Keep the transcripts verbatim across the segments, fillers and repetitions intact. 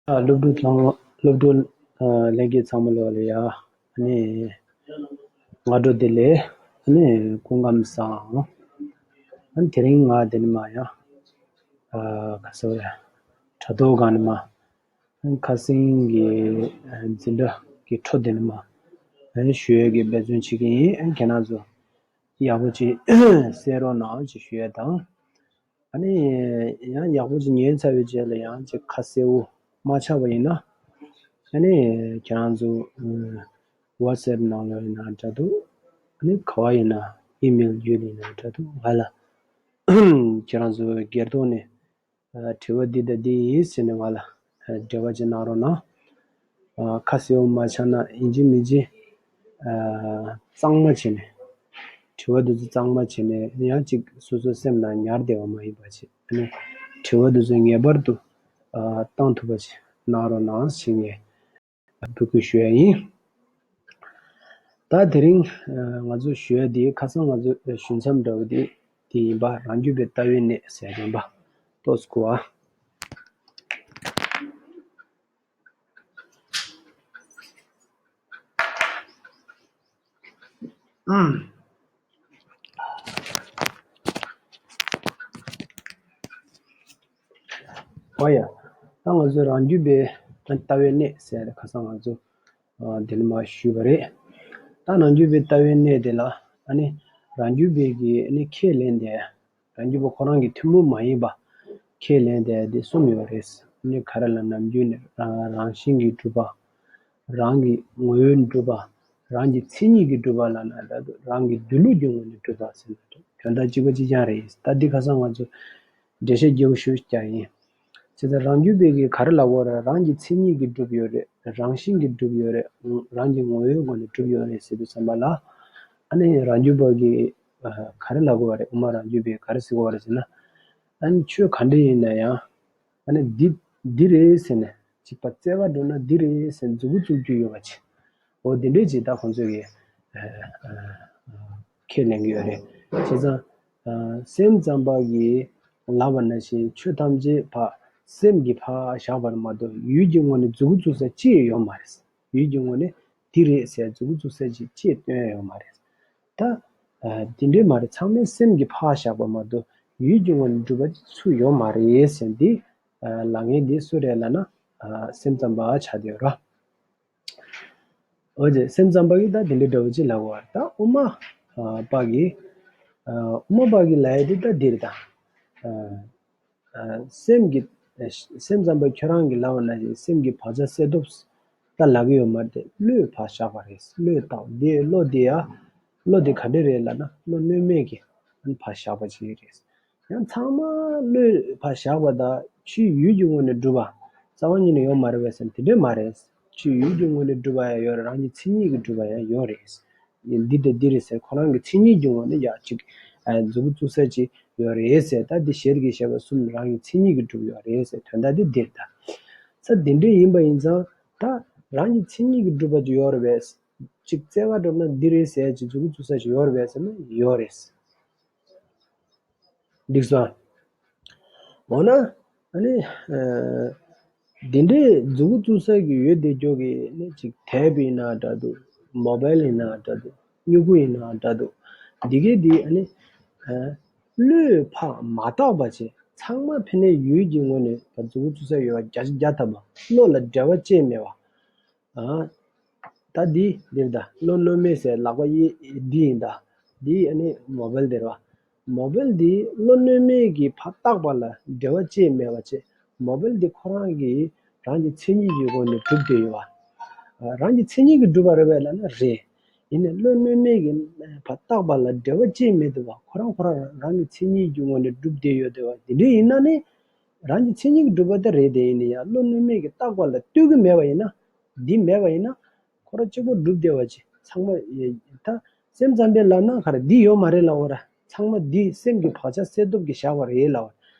ཨ། སློབ་ཕྲུག་ཚང་མ། སློབ་ཕྲུག་ཨ། ལྷན་རྒྱས་ཚང་མ་ལོ་ལ་ཡ། ཨ་ནི། སྔ་དྲོ་བདེ་ལེགས། ཨ་ནི། སྐུ་ཁམས་བཟང་། ཨ་ནི་དེ་རིང་ང་དེ་ནི་མ་ཡ། ཨ། ག་ཟེར་བ་རེད། དྲ་ཐོག་སྒང་ནས་མ། ཨ་ནི་ཁ་སང་གི་ཨ། འཛིན་གྲྭ་གི་འཕྲོ་དེ་ནི་མ། ཨ་ནི་ཞུ་ཡས་ཀྱི་འབད་བརྩོན་བྱེད་ཀྱི་ཡིན། ཨ་ནི་ཁྱེད་རང་ཚོ་ཡག་པོ་ཅིག་གསན་རོགས་གནང་ཅེས་ཞུ་ཡས་དང་། ཨ་ནི་ཡང་ཡག་པོ་ཅིག་ཉན་ཚར་བའི་རྗེས་ལ་ཡང་ཅིག་ཁ་གསལ་བོ་མ་ཆགས་པ་ཡིན་ན། ཨ་ནི་ཁྱེད་རང་ཚོ་ཨ། ཝ་ཊི་སེབ་ནང་ལ་ཡིན་ན་འདྲ་འདུག་ཨ་ནི་ག་བ་ཡིན་ན་ཨི་མེལ་བརྒྱུད་ལ་ཡིན་ན་འདྲ་འདུག་ང་ལ་ཁྱེད་རང་ཚོ་སྒེར་ཐོག་ནས་ཨ། དྲི་བ་འདི་དང་འདི་ཡིན་ཟེར་ནས་ང་ལ་ཨ། འབྲེལ་བ་ཅིག་གནང་རོགས་གནང་། ཨ། ཁ་གསལ་བོ་མ་ཆགས་ན་ཡིན་གཅིག་མིན་གཅིག་ཨ། གཙང་མ་བྱས་ནས། དྲི་བ་འདི་ཚོ་གཙང་མ་བྱས་ནས་ཡང་ཅིག་སོ་སོའི་སེམས་ནང་ཉར་བསྡད་པ་མ་ཡིན་པ་ཅིག་ཨ་ནི་དྲི་བ་འདི་ཚོ་ངེས་པར་དུ་ཨ། བཏང་ཐུབ་པ་ཅིག་གནང་རོགས་གནང་ཞེས་ངས་འབོད་སྐུལ་ཞུ་ཡ་ཡིན། ད་དེ་རིང་ཨ། ང་ཚོ་ཞུ་ཡ་འདི་ཁ་སང་ང་ཚོ་ཞུ་མཚམས་འདྲ་བོ་འདི་འདི་ཡིན་པ། རང་རྒྱུད་པའི་ལྟ་བའི་གནས་ཟེར་ཡ་ཡིན་པ། ཏོག་ཙམ་གོ་བ། ཨོ་ཡ། ད་ང་ཚོས་རང་རྒྱུད་པའི་ལྟ་བའི་གནས་ཟེར་ཁ་སང་ང་ཚོ་ཨ། དེ་ནི་མ་ཞུས་པ་རེད། ད་རང་རྒྱུད་པའི་ལྟ་བའི་གནས་དེ་ལ་ཨ་ནི་རང་རྒྱུད་པའི་གི་ཨ་ནི་ཁས་ལེན་དེ། རང་རྒྱུད་པ་ཁོ་རང་གི་ཐུན་མོང་མ་ཡིན་པ་ཁས་ལེན་དེ་དེ་གསུམ་ཡོད་རེད། ཨ་ནི་ག་རེ་ལབ་ན་རྒྱུད་ནི་རང་རང་བཞིན་གྱིས་གྲུབ་པ། རང་གི་ངོ་བོས་གྲུབ་པ། རང་གི་མཚན་ཉིད་ཀྱིས་གྲུབ་པ་ལབ་ན་འདྲ་འདུག་རང་གི་སྡོད་ལུགས་ཀྱི་ངོས་ནས་གྲུབ་པ་ཟེར་ན་འདྲ། དོན་དག་གཅིག་པ་གཅིག་རྐྱང་རེད། ད་འདི་ཁ་སང་ང་ཚོ་འགྲེལ་བཤད་རྒྱས་པོ་ཞུ་རྒྱུ་ཡིན། བྱས་ཙང་རང་རྒྱུད་པའི་གི་ག་རེ་ལབ་དགོས་རེད། རང་གི་མཚན་ཉིད་ཀྱིས་གྲུབ་ཡོད་རེད། རང་བཞིན་གྱིས་གྲུབ་ཡོད་རེད། རང་གི་ངོ་བོའི་སྒོ་ནས་གྲུབ་ཡོད་རེད་ཟེར་དུས་ཙམ་པ་ལ། ཨ་ནི་རང་རྒྱུད་པ་གི་ག་རེ་ལབ་དགོས་རེད། དབུ་མ་རང་རྒྱུད་པའི་ག་རེ་ཟེར་དགོས་རེད་ཟེར་ན། ཨ་ནི་ཆོས་ག་འདྲ་ཡིན་ན་ཡང་། ཨ་ནི་འདི་འདི་རེད་ཟེར་ནས་ཅིག་པ་བཙལ་བ་འགྲོ་ན་འདི་རེད་ཟེར་མཛུབ་གུ་བཙུགས་རྒྱུ་ཡོད་པ་ཅིག་འོ་འདི་འདྲས་ཅིག་ད་ཁོང་ཚོས་ཀྱི་ཨ་ཨ་ཨ་ཁས་ལེན་གྱི་ཡོད་རེད། བྱས་ཙང་ཨ་སེམས་ཙམ་པ་གིས་ལབ་པ་ནང་བཞིན་ཆོས་ཐམས་ཅད་ཕར་སེམས་ཀྱིས་ཕར་བཞག་པ་མ་གཏོགས་ཡུལ་གྱི་ངོས་ནས་མཛུབ་གུ་བཙུགས་ས་ཅི་ཡང་ཡོད་མ་རེད། ཡུལ་གྱི་ངོས་ནས་འདི་རེད་ཟེར་མཛུབ་གུ་བཙུགས་ས་ཅིག་ཅི་ཡང་སྟོན་ཡ་ཡོད་མ་རེད། ད། ཨ། འདི་འདྲས་མ་རེད། ཚང་མས་སེམས་ཀྱིས་ཕར་བཞག་པ་མ་གཏོགས་ཡུལ་གྱི་ངོས་ནས་གྲུབ་པ་ཅིག་ཚུར་ཡོད་མ་རེད་ཟེར་འདི། ཨ། ལབ་མཁན་འདི་སུ་རེད་ལབ་ན། ཨ། སེམས་ཙམ་པ་ཆགས་བསྡད་ཡོད་རེད། འོ་ཙི། སེམས་ཙམ་པ་གིས་ད་འདི་འདྲས་འདྲ་བོ་ཅིག་ལབ་ཡོད་རེད། ད་དབུ་མ། ཨ། པ་གིས། ཨ། དབུ་མ་པ་གིས་ལབ་ཡ་འདི་ད་འདི་རེད་ད། ཨ། ཨ། སེམས་ཀྱི། སེམས་ཙམ་པ་ཁྱོད་རང་གིས་ལབ་པ་ནང་བཞིན་སེམས་ཀྱི་བག་ཆགས་སད་སྟོབས་ད་ལབ་ཀྱི་ཡོད་མ་རེད་དེ། བློས་ཕར་བཞག་པ་རེད། བློས་བཏགས། དེ་བློ་དེ་ཡ། བློ་དེ་ག་འདྲ་རེད་ལབ་ན་བློ་གནོད་མེད་ཀྱི་ཕར་བཞག་པ་ཅིག་རེད། ཡང་ཚང་མ་བློས་ཕར་བཞག་པ་དང་ཕྱིའི་ཡུལ་གྱི་ངོས་ནས་གྲུབ་པ་རྩ་བ་ཉིད་ནས་ཡོད་མ་རེད་པས་ཟེར་ན་དེ་འདྲས་མ་རེད། ཕྱིའི་ཡུལ་གྱི་ངོས་ནས་གྲུབ་པ་ཡང་ཡོད་རེད། རང་གི་མཚན་ཉིད་ཀྱིས་གྲུབ་པ་ཡང་ཡོད་རེད། འདི་དང་འདི་རེད་ཟེར་ཁོ་རང་གི་མཚན་ཉིད་ཀྱི་ངོས་ནས་ཡ་གཅིག་ཨ། མཛུབ་གུ་བཙུགས་ས་ཅིག་ཡོད་རེད་ཟེར། ད་འདི་ཞལ་གྱིས་བཞེས་པ་གསུམ་རང་གི་མཚན་ཉིད་ཀྱིས་གྲུབ་ཡོད་རེད་ཟེར། དོན་དག་འདི་འདིར་ད། ས་འདི་འདྲས་ཡིན་པ་ཡིན་ཙང་ད་རང་གི་མཚན་ཉིད་ཀྱིས་གྲུབ་པ་ཅིག་ཡོད་རེད་པས། གཅིག་བཙལ་ག་འགྲོ་ན་འདི་རེད་ཟེར་ཅིག་མཛུབ་གུ་བཙུགས་ས་ཅིག་ཡོད་རེད་པས་ཟེར་ན་ཡོད་རེད། འགྲིག་སོང་། འོ་ན། ཨ་ནི། ཨ། འདི་འདྲའི་མཛུབ་གུ་བཙུགས་ས་གི་ཡོད་བསྡད་རྒྱུ་གི་ནི་ཅིག་དེབ་ཡིན་ན་འདྲ་འདུག་མོ་བལ་ཡིན་ན་འདྲ་འདུག་སྨྱུ་གུ་ཡིན་ན་འདྲ་འདུག་འདི་གའི་འདི་ཨ་ནི། ཨ། བློས་ཕར་མ་བཏགས་པ་བྱས་ཚང་མ་ཕན་ནས་ཡུལ་གྱི་ངོས་ནས་མཛུབ་གུ་བཙུགས་ས་ཡོད་པ་བརྒྱ་ཆ་བརྒྱ་ཐམ་པ་བློ་ལ་འབྲེལ་བ་ཅི་ཡང་མེད་པ། ཨ། ད་འདི་འདིར་ད་བློ་གནོད་མེད་ཟེར་ལག་པ་གཡས་འདི་ཡིན་ད། འདི་ཨ་ནི་མོ་བལ་འདིར་བ། མོ་བལ་འདི་བློ་གནོད་མེད་ཀྱི་ཕར་བཏགས་པ་ལ་འབྲེལ་བ་ཅི་ཡང་མེད་པ་བྱས། མོ་བལ་འདི་ཁོ་རང་གི་རང་གི་མཚན་ཉིད་ཀྱི་སྒོ་ནས་གྲུབ་བསྡད་ཡོད་པ། རང་གི་མཚན་ཉིད་ཀྱིས་གྲུབ་པ་རེད་པས་ལབ་ན་རེད། ཡིན་ནའི་བློ་གནོད་མེད་ཀྱི་ཕར་བཏགས་པ་ལ་འབྲེལ་བ་ཅི་ཡང་མེད་འདུག་པ། ཁོ་རང་ཁོ་རང་རང་གི་མཚན་ཉིད་ཀྱི་ངོས་ནས་གྲུབ་བསྡད་ཡོད་འདུག་པ། དེ་འདྲ་ཡིན་ན་ནི། རང་གི་མཚན་ཉིད་ཀྱིས་གྲུབ་པ་དེ་རེད་དེ། ཡིན་ན་ཡང་བློ་གནོད་མེད་ཀྱི་བཏགས་པ་ལ་ལྟོས་ཀྱི་མེད་པ་ཡིན་ན། འདི་མེད་པ་ཡིན་ན། ཁོ་རང་གཅིག་པོ་གྲུབ་བསྡད་པ་ཅིག་ཚང་མ་ཡ། ད་སེམས་ཙམ་པས་ལབ་ན་ག་རེ་འདི་ཡོད་མ་རེད་ལབ་པ་རེད། ཚང་མ་འདི་སེམས་ཀྱི་བག་ཆགས་སད་སྟོབས་ཀྱིས་བཞག་པ་རེད་ལབ་པ།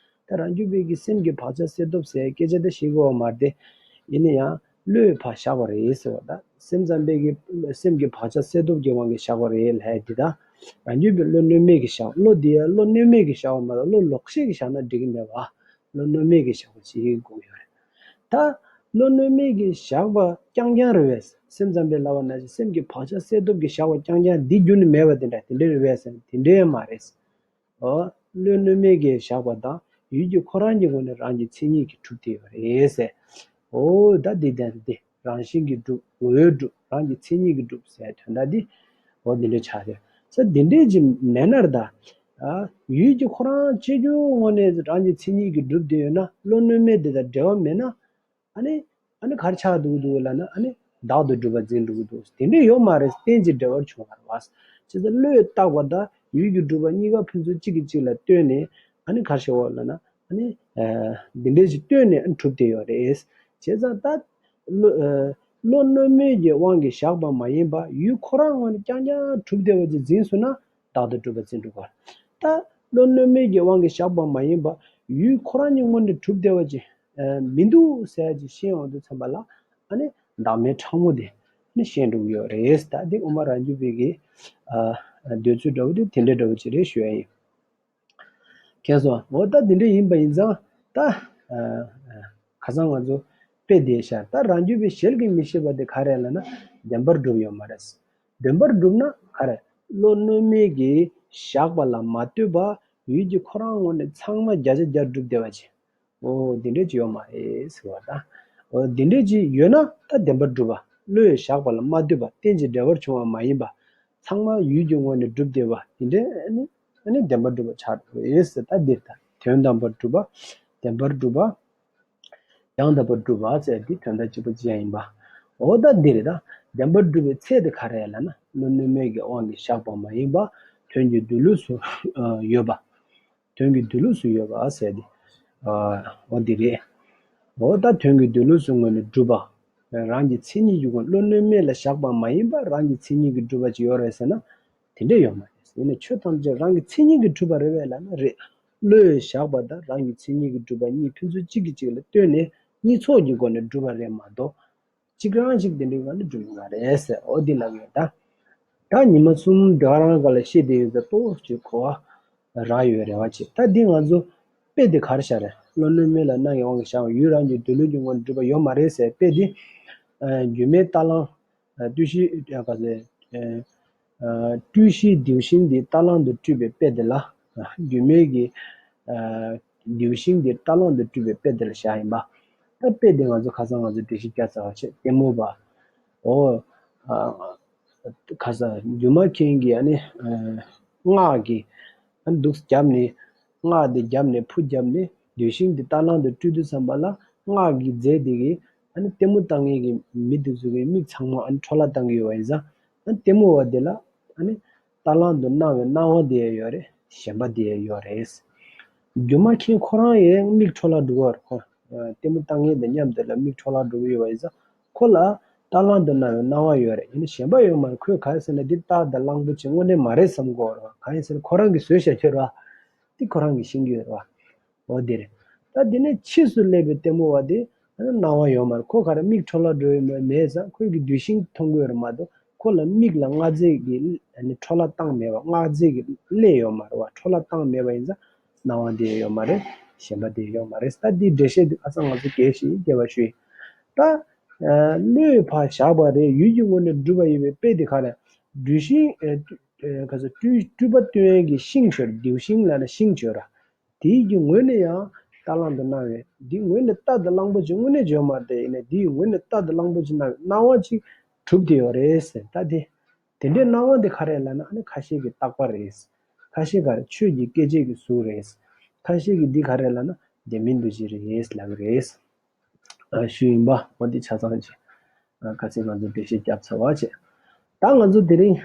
ད་རང་རྒྱུད་པའི་གི་སེམས་ཀྱི་བག་ཆགས་སད་སྟོབས་ཟེར་སྐད་ཆ་དེ་བཤད་དགོས་པ་མ་རེད་དེ། ཡིན་ན་ཡང་བློས་ཕར་བཞག་པ་རེད་ཟེར་བ། ད་སེམས་ཙམ་པས་ཀྱི་སེམས་ཀྱི་བག་ཆགས་སད་སྟོབས་ཀྱི་དབང་གིས་བཞག་པ་རེད་ལབ་ཡ་འདི། ད་རང་རྒྱུད་པའི་བློ་གནོད་མེད་ཀྱིས་བཞག་བློ་འདི་ཡང་བློ་གནོད་མེད་ཀྱིས་བཞག་པ་མ་གཏོགས་བློ་ལོག་ཤེས་ཀྱིས་བཞག་ན་འགྲིག་གི་མེད་པ། བློ་གནོད་མེད་ཀྱིས་བཞག་པ་ཅིག་དགོས་ཀྱི་ཡོད་རེད། ད་ བློ་གནོད་མེད་ཀྱིས་བཞག་པ་རྐྱང་རྐྱང་རེད་པས། སེམས་ཙམ་པས་ལབ་པ་ནང་བཞིན་སེམས་ཀྱི་བག་ཆགས་སད་སྟོབས་ཀྱིས་བཞག་པ་རྐྱང་རྐྱང་འདི་རྒྱུ་ནི་མེད་པ་དེ་འདྲ་དེ་འདྲ་རེད་པས་ཟེར་ན་དེ་འདྲ་ཡང་མ་རེད། ཨོ། བློ་གནོད་མེད་ཀྱིས་བཞག་པ་དང་ཡུལ་གྱི་ཁོ་རང་གི་ངོས་ནས་རང་གི་མཚན་ཉིད་ཀྱིས་གྲུབ་བསྡད་ཡོད་རེད་ཟེར། ཨོ་ད་འདི་དོན་དེ་རང་བཞིན་གྱིས་གྲུབ་ངོ་བོས་གྲུབ་རང་གི་མཚན་ཉིད་ཀྱིས་གྲུབ་ཟེར་དོན་དག་འདི། ཨོ་འདི་འདྲ་ཆགས་རེད་ས། འདི་འདྲས་ཀྱི་མེད་ན་ད། ཨ། ཡུལ་གྱི་ཁོ་རང་གཅིག་གྱུར་ངོས་ནས་རང་གི་མཚན་ཉིད་ཀྱིས་གྲུབ་བསྡད་ཡོད་ན་བློ་གནོད་མེད་དེ་དང་འབྲེལ་བ་མེད་ན། ཨ་ནི། ཨ་ནི་ག་རེ་ཆགས་འདུག་འདུག་ལབ་ན་ཨ་ནི་བདག་ཏུ་གྲུབ་པ་འཛིན་འགྲོ་གི་འདུག་དེ་འདྲ་ཡོད་མ་རེད། རྟེན་ཅིང་འབྲེལ་བར་འབྱུང་བ་རེད་བ། བྱས་ཙང་བློས་བཏགས་པ་དང་ཡུལ་གྱིས་གྲུབ་པ་གཉིས་ཀ་ཕན་ཚུན་གཅིག་གིས་གཅིག་ལ་ལྟོས་ནས་ཨ་ནི་ག་རེ་ཞིག་འོ་ལབ་ན་ཨ་ནི། འདི་འདྲས་ཞིག་ལྟོས་ནས་གྲུབ་བསྡད་ཡོད་རེད། བྱས་ཙང་ད། བློ་བློ་གནོད་མེད་ཀྱི་དབང་གིས་བཞག་པ་མ་ཡིན་པ་ཡུལ་ཁོ་རང་ངོས་ནས་རྐྱང་རྐྱང་གྲུབ་བསྡད་པ་ཅིག་འཛིན་སོང་ན། བདག་ཏུ་གྲུབ་པ་འཛིན་འགྲོ་གི་རེད། ད་བློ་གནོད་མེད་ཀྱི་དབང་གིས་བཞག་པ་མ་ཡིན་པ་ཡུལ་ཁོ་རང་ཉིད་ངོས་ནས་གྲུབ་བསྡད་པ་ཅིག་མི་འདུག་ཟེར་ཅིག་ཤེས་ཡོང་དུས་ཙམ་པ་ལ་ཨ་ནི་བདག་མེད་ཕྲ་མོ་དེ་ནི་ཤེས་འགྲོ་གི་ཡོད་རེད། ད་འདི་དབུ་མ་རང་རྒྱུད་པའི་གི་འདོད་ཚུལ་འདྲ་བོ་དེ་དེ་འདྲ་འདྲ་བོ་ཅིག་རེད་ཞུ་ཡ་ཡིན། མཁྱེན་སོང་། འོ་ད་འདི་འདྲ་ཡིན་པ་ཡིན་ཙང་ད། ཁ་སང་ང་ཚོ་དཔེ་འདི་བཞག་ད་རང་རྒྱུད་པའི་ཞལ་གྱིས་མི་བཞེས་པ་དེ་ག་རེ་ལབ་ན་བདེན་པར་གྲུབ་ཡོད་མ་རེད། བདེན་པར་གྲུབ་ན་ག་རེ། བློ་གནོད་མེད་ཀྱིས་བཞག་པ་ལ་མ་ལྟོས་པ་ཡུལ་གྱི་ཁོ་རང་ངོས་ནས་ཚང་མ་བརྒྱ་ཆ་བརྒྱ་གྲུབ་བསྡད་པ་ཅིག་འོ་འདི་འདྲ་ཅིག་ཡོད་མ་རེད་ཟེར་བ་ད། འོ་འདི་འདྲ་ཅིག་ཡོད་ན་ད་བདེན་པར་གྲུབ་པ་བློས་བཞག་པ་ལ་མ་ལྟོས་པ་རྟེན་ཅིང་འབྲེལ་བར་འབྱུང་བ་མ་ཡིན་པ། ཚང་མ་ཡུལ་གྱི་ངོས་ནས་གྲུབ་བསྡད་པ་དེ་འདྲའི་ཨ་ནི་ཨ་ནི་བདེན་པར་གྲུབ་པ་ཆགས་འགྲོ་ཡོད་ཟེར། ད་འདིར་ད་དོན་དམ་པར་གྲུབ་པ། བདེན་པར་གྲུབ་པ། ཡང་དག་པར་གྲུབ་པ་ཟེར་འདི་དོན་དག་གཅིག་པ་གཅིག་རྐྱང་ཡིན་པ། འོ་ད་འདིར་ད་བདེན་པར་གྲུབ་པའི་ཚད་དེ་ག་རེ་ལབ་ན་བློ་གནོད་མེད་ཀྱི་དབང་གིས་བཞག་པ་མ་ཡིན་པ་དོན་གྱི་སྡོད་ལུགས་སུ་ཡོད་པ། དོན་གྱི་སྡོད་ལུགས་སུ་ཡོད་པ་ཟེར་ཏེ། འོ་འདི་རེད། འོ་ད་དོན་གྱི་སྡོད་ལུགས་སུ་ངོས་ནས་གྲུབ་པ། རང་གི་མཚན་ཉིད་ཀྱི་སྒོ་བློ་གནོད་མེད་ལ་བཞག་པ་མ་ཡིན་པར་རང་གི་མཚན་ཉིད་ཀྱིས་གྲུབ་པ་ཅིག་ཡོད་རེད་ཟེར་ན། དེ་འདྲ་ཡོད་མ་རེད། ཡིན་ནའི་ཆོས་ཐམས་ཅད་རང་གི་མཚན་ཉིད་ཀྱིས་གྲུབ་པ་རེད་པས་ལབ་ན་རེད། བློས་བཞག་པ་དང་རང་གི་མཚན་ཉིད་ཀྱིས་གྲུབ་པ་གཉིས་ཕན་ཚུན་གཅིག་གིས་གཅིག་ལ་ལྟོས་ནས་གཉིས་ཚོགས་ཀྱི་སྒོ་ནས་གྲུབ་པ་རེད་མ་གཏོགས། གཅིག་རང་གཅིག་དེ་འདྲའི་ངང་ནས་འགྲོ་གི་མ་རེད་ཟེར། འོ་འདི་ལབ་ཡོད་ད། ད་ཉི་མ་གསུམ་དེ་ག་རང་ག་ལ་བཤད་བསྡད་ཡོད་ཙང་ཏོག་ཙམ་གོ་བ་རག་ཡོད་རེ་བ་བྱེད། ད་འདི་ང་ཚོ་དཔེ་དེ་ག་རེ་བཞག་རེད། བློ་གནོད་མེད་ལ་སྣང་བའི་དབང་གིས་བཞག་པ་ཡུལ་རང་གི་སྡོད་ལུགས་ཀྱི་ངོས་ནས་གྲུབ་པ་ཡོད་མ་རེད་ཟེར་དཔེ་དེ། རྒྱུ་མའི་རྟ་གླང་། ཏུ་ཤི་ག་ཟེར། སྤྲུལ་གཞིའི་གདུལ་ཞིང་འདི་རྟ་གླང་དུ་སྤྲུལ་པའི་དཔེ་དེ་ལ། སྒྱུ་མའི་གི། གདུལ་ཞིང་འདི་རྟ་གླང་དུ་སྤྲུལ་པའི་དཔེ་དེ་ལ་བཞག་ཡིན་པ། ད་དཔེ་དེ་ང་ཚོ་ཁ་སང་ང་ཚོ་འགྲེལ་བཤད་བརྒྱབ་ཚར་བ་བྱས་ལྟད་མོ་བ། འོ། ཁ་སང་སྒྱུ་མ་མཁན་གྱི་ཨ་ནི། སྔགས་ཀྱི། ཨ་ནི་འདུག་བརྒྱབ་ནས། སྔགས་དེ་བརྒྱབ་ནས་ཕུ་བརྒྱབ་ནས་གདུལ་ཞིང་འདི་རྟ་གླང་དུ་སྤྲུལ་དུས་ཙམ་པ་ལ་སྔགས་ཀྱི་རྫས་དེ་གིས་ཨ་ནི་ལྟད་མོ་ལྟ་མཁན་གྱི་མི་དེ་ཚོ་གི་མིག་ཚང་མ་ཨ་ནི་འཕྲོ་བརླག་བཏང་གི་ཡོད་པ་ཡིན་ཙང་། ཨ་ནི་ལྟད་མོ་བ་དེ་ལ་ཨ་ནི་རྟ་གླང་དུ་སྣང་བའི་སྣང་བ་དེ་ཡང་ཡོད་རེད། ཞེན་པ་དེ་ཡང་ཡོད་རེད། སྒྱུ་མ་མཁན་ཁོ་རང་ཡང་མིག་འཕྲོ་བརླག་འགྲོ་གི་ཡོད་རེད། ཁོ་ལྟད་མོ་ལྟ་མཁན་དང་མཉམ་དུ་ལ་མིག་འཕྲོ་བརླག་འགྲོ་གི་ཡོད་པ་ཡིན་ཙང་། ཁོ་ལ་རྟ་གླང་དུ་སྣང་བའི་སྣང་བ་ཡོད་རེད། ཡིན་ན་ཞེན་པ་ཡོད་མ་རེད། ཁོས་ག་རེ་ཟེར་ན་འདི་རྟ་དང་གླང་པོ་ཆེ་དངོས་གནས་མ་རེད་བསམ་གྱི་ཡོད་རེད་བ། གང་ཡིན་ཟེར་ན་ཁོ་རང་གིས་བཟོས་བཞག་ཡོད་རེད་བ། འདི་ཁོ་རང་གིས་ཤེས་ཀྱི་ཡོད་རེད་བ། འོ་དེ་རེད། ད་དེ་ནས་ཕྱིས་སུ་སླེབས་པའི་ལྟད་མོ་བ་དེ་སྣང་བ་ཡོད་མ་རེད། ཁོ་ག་རེ་མིག་འཕྲོ་བརླག་འགྲོ་ཡི་མེད་མེད་ཙང་ཁོས་ཀྱི་གདུལ་ཞིང་མཐོང་གི་ཡོད་རེད་མ་གཏོགས་ཁོ་ལ་མིག་ལ་སྔགས་རྫས་ཀྱི་ཨ་ནི་འཕྲོ་བརླག་བཏང་མེད་པ། སྔགས་རྫས་ཀྱི་བསླད་ཡོད་མ་རེད་བ། འཕྲོ་བརླག་བཏང་མེད་པ་ཡིན་ཙང་སྣང་བ་དེ་ཡོད་མ་རེད། ཞེན་པ་དེ་ཡོད་མ་རེད། ད་འདིའི་འགྲེལ་བཤད་འདི་ཁ་སང་ང་ཚོ་རྒྱས་ཤིག་རྒྱས་པ་ཞུས་ཡིན། ད་བློས་ཕར་བཞག་པ་རེད། ཡུལ་གྱི་ངོས་ནས་གྲུབ་པ་ཡིན་པའི་དཔེ་དེ་ག་རེ། གདུལ་ཞིང་ཨ་ཨ་ག་ཚོད་སྤྲུལ་སྤྲུལ་པ་སྟོན་ཡས་ཀྱི་ཤིང་བརྗོད། གདུལ་ཞིང་ལབ་ན་ཤིང་བརྗོད་ར། དེའི་གི་ངོས་ནས་ཡང་རྟ་གླང་དུ་སྣང་བའི་འདི་ངོས་ནས་རྟ་དང་གླང་པོ་ཆེ་དངོས་གནས་བརྗོད་མ་རེད། ཡིན་ནའི་འདིའི་ངོས་ནས་རྟ་དང་གླང་པོ་ཆེ་སྣང་བའི་སྣང་བ་ཅིག་གྲུབ་བསྡད་ཡོད་རེད་ཟེར། ད་དེ་དེ་འདྲའི་སྣང་བ་འདི་ག་རེ་ལབ་ན་ཨ་ནི་ཁ་ཤས་ཀྱིས་རྟག་པ་རེད། ཁ་ཤས་ག་རེ་ཆོས་ཀྱི་སྐྱེ་མཆེད་ཀྱི་གཟུགས་རེད། ཁ་ཤས་ཀྱིས་འདི་ག་རེ་ལབ་ན་བདེན་མིན་འདུ་བྱེད་རེད་ལབ་ཀྱི་རེད། ཞུས་ཡིན་པ། འོ་འདི་ཆ་ཚང་ཅིག་ཁ་སང་ང་ཚོ་འགྲེལ་བཤད་བརྒྱབ་ཚར་བ་བྱས། ད་ང་ཚོ་དེ་རིང་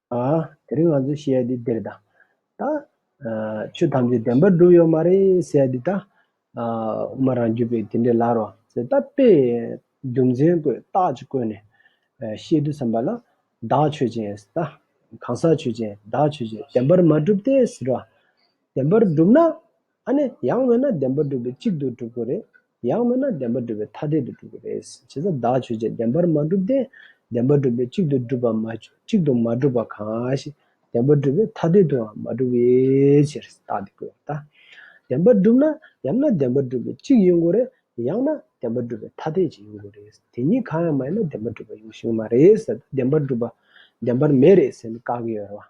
ཨ། དེ་རིང་ང་ཚོ་བཤད་ཡ་འདི་འདིར་ད། ད། ཆོས་ཐམས་ཅད་བདེན་པར་གྲུབ་ཡོད་མ་རེད་ཟེར་ཡ་འདི་ད། དབུ་མ་རང་རྒྱུད་པས་དེ་འདྲས་ལབ་རོགས་ཟེར། ད་དཔེ་རྒྱུ་མཚན་བཀོད་རྟགས་ཅིག་བཀོད་ནས་བཤད་དུས་ཙམ་པ་ལ། བདག་ཆོས་ཅན་ཟེར་ད། གང་ཟག་ཆོས་ཅན། བདག་ཆོས་ཅན། བདེན་པར་མ་གྲུབ་སྟེ་ཟེར་རོ། བདེན་པར་གྲུབ་ན། ཨ་ནི་ཡང་མིན་ན་བདེན་པར་གྲུབ་པའི་གཅིག་ཏུ་གྲུབ་དགོས་རེད། ཡང་མིན་ན་བདེན་པར་གྲུབ་པའི་ཐ་དད་དུ་གྲུབ་དགོས་རེད། བྱས་ཙང་བདག་ཆོས་ཅན། བདེན་པར་མ་གྲུབ་སྟེ། བདེན་པར་གྲུབ་པའི་གཅིག་ཏུ་གྲུབ་པ་མ་གཅིག་ཏུ་མ་གྲུབ་པ་གང་ཞིག་བདེན་པར་གྲུབ་པའི་ཐ་དད་དུའང་མ་གྲུབ་པའི་ཕྱིར་རྟགས་འདི་བཀོད་ད། བདེན་པར་གྲུབ་ན་ཡང་ན་བདེན་པར་གྲུབ་པའི་གཅིག་ཡིན་དགོས་རེད། ཡང་ན་བདེན་པར་གྲུབ་པའི་ཐ་དད་ཅིག་ཡོང་དགོས་རེད། དེ་གཉིས་གང་ཡང་མ་ཡིན་ན་བདེན་པར་གྲུབ་པ་ཡོང་ཤེས་ཀྱི་མ་རེད་ཟེར། བདེན་པར་གྲུབ་པ་བདེན་པར་མེད་རེད་ཟེར་ནས་བཀག་གི་ཡོད་རེད་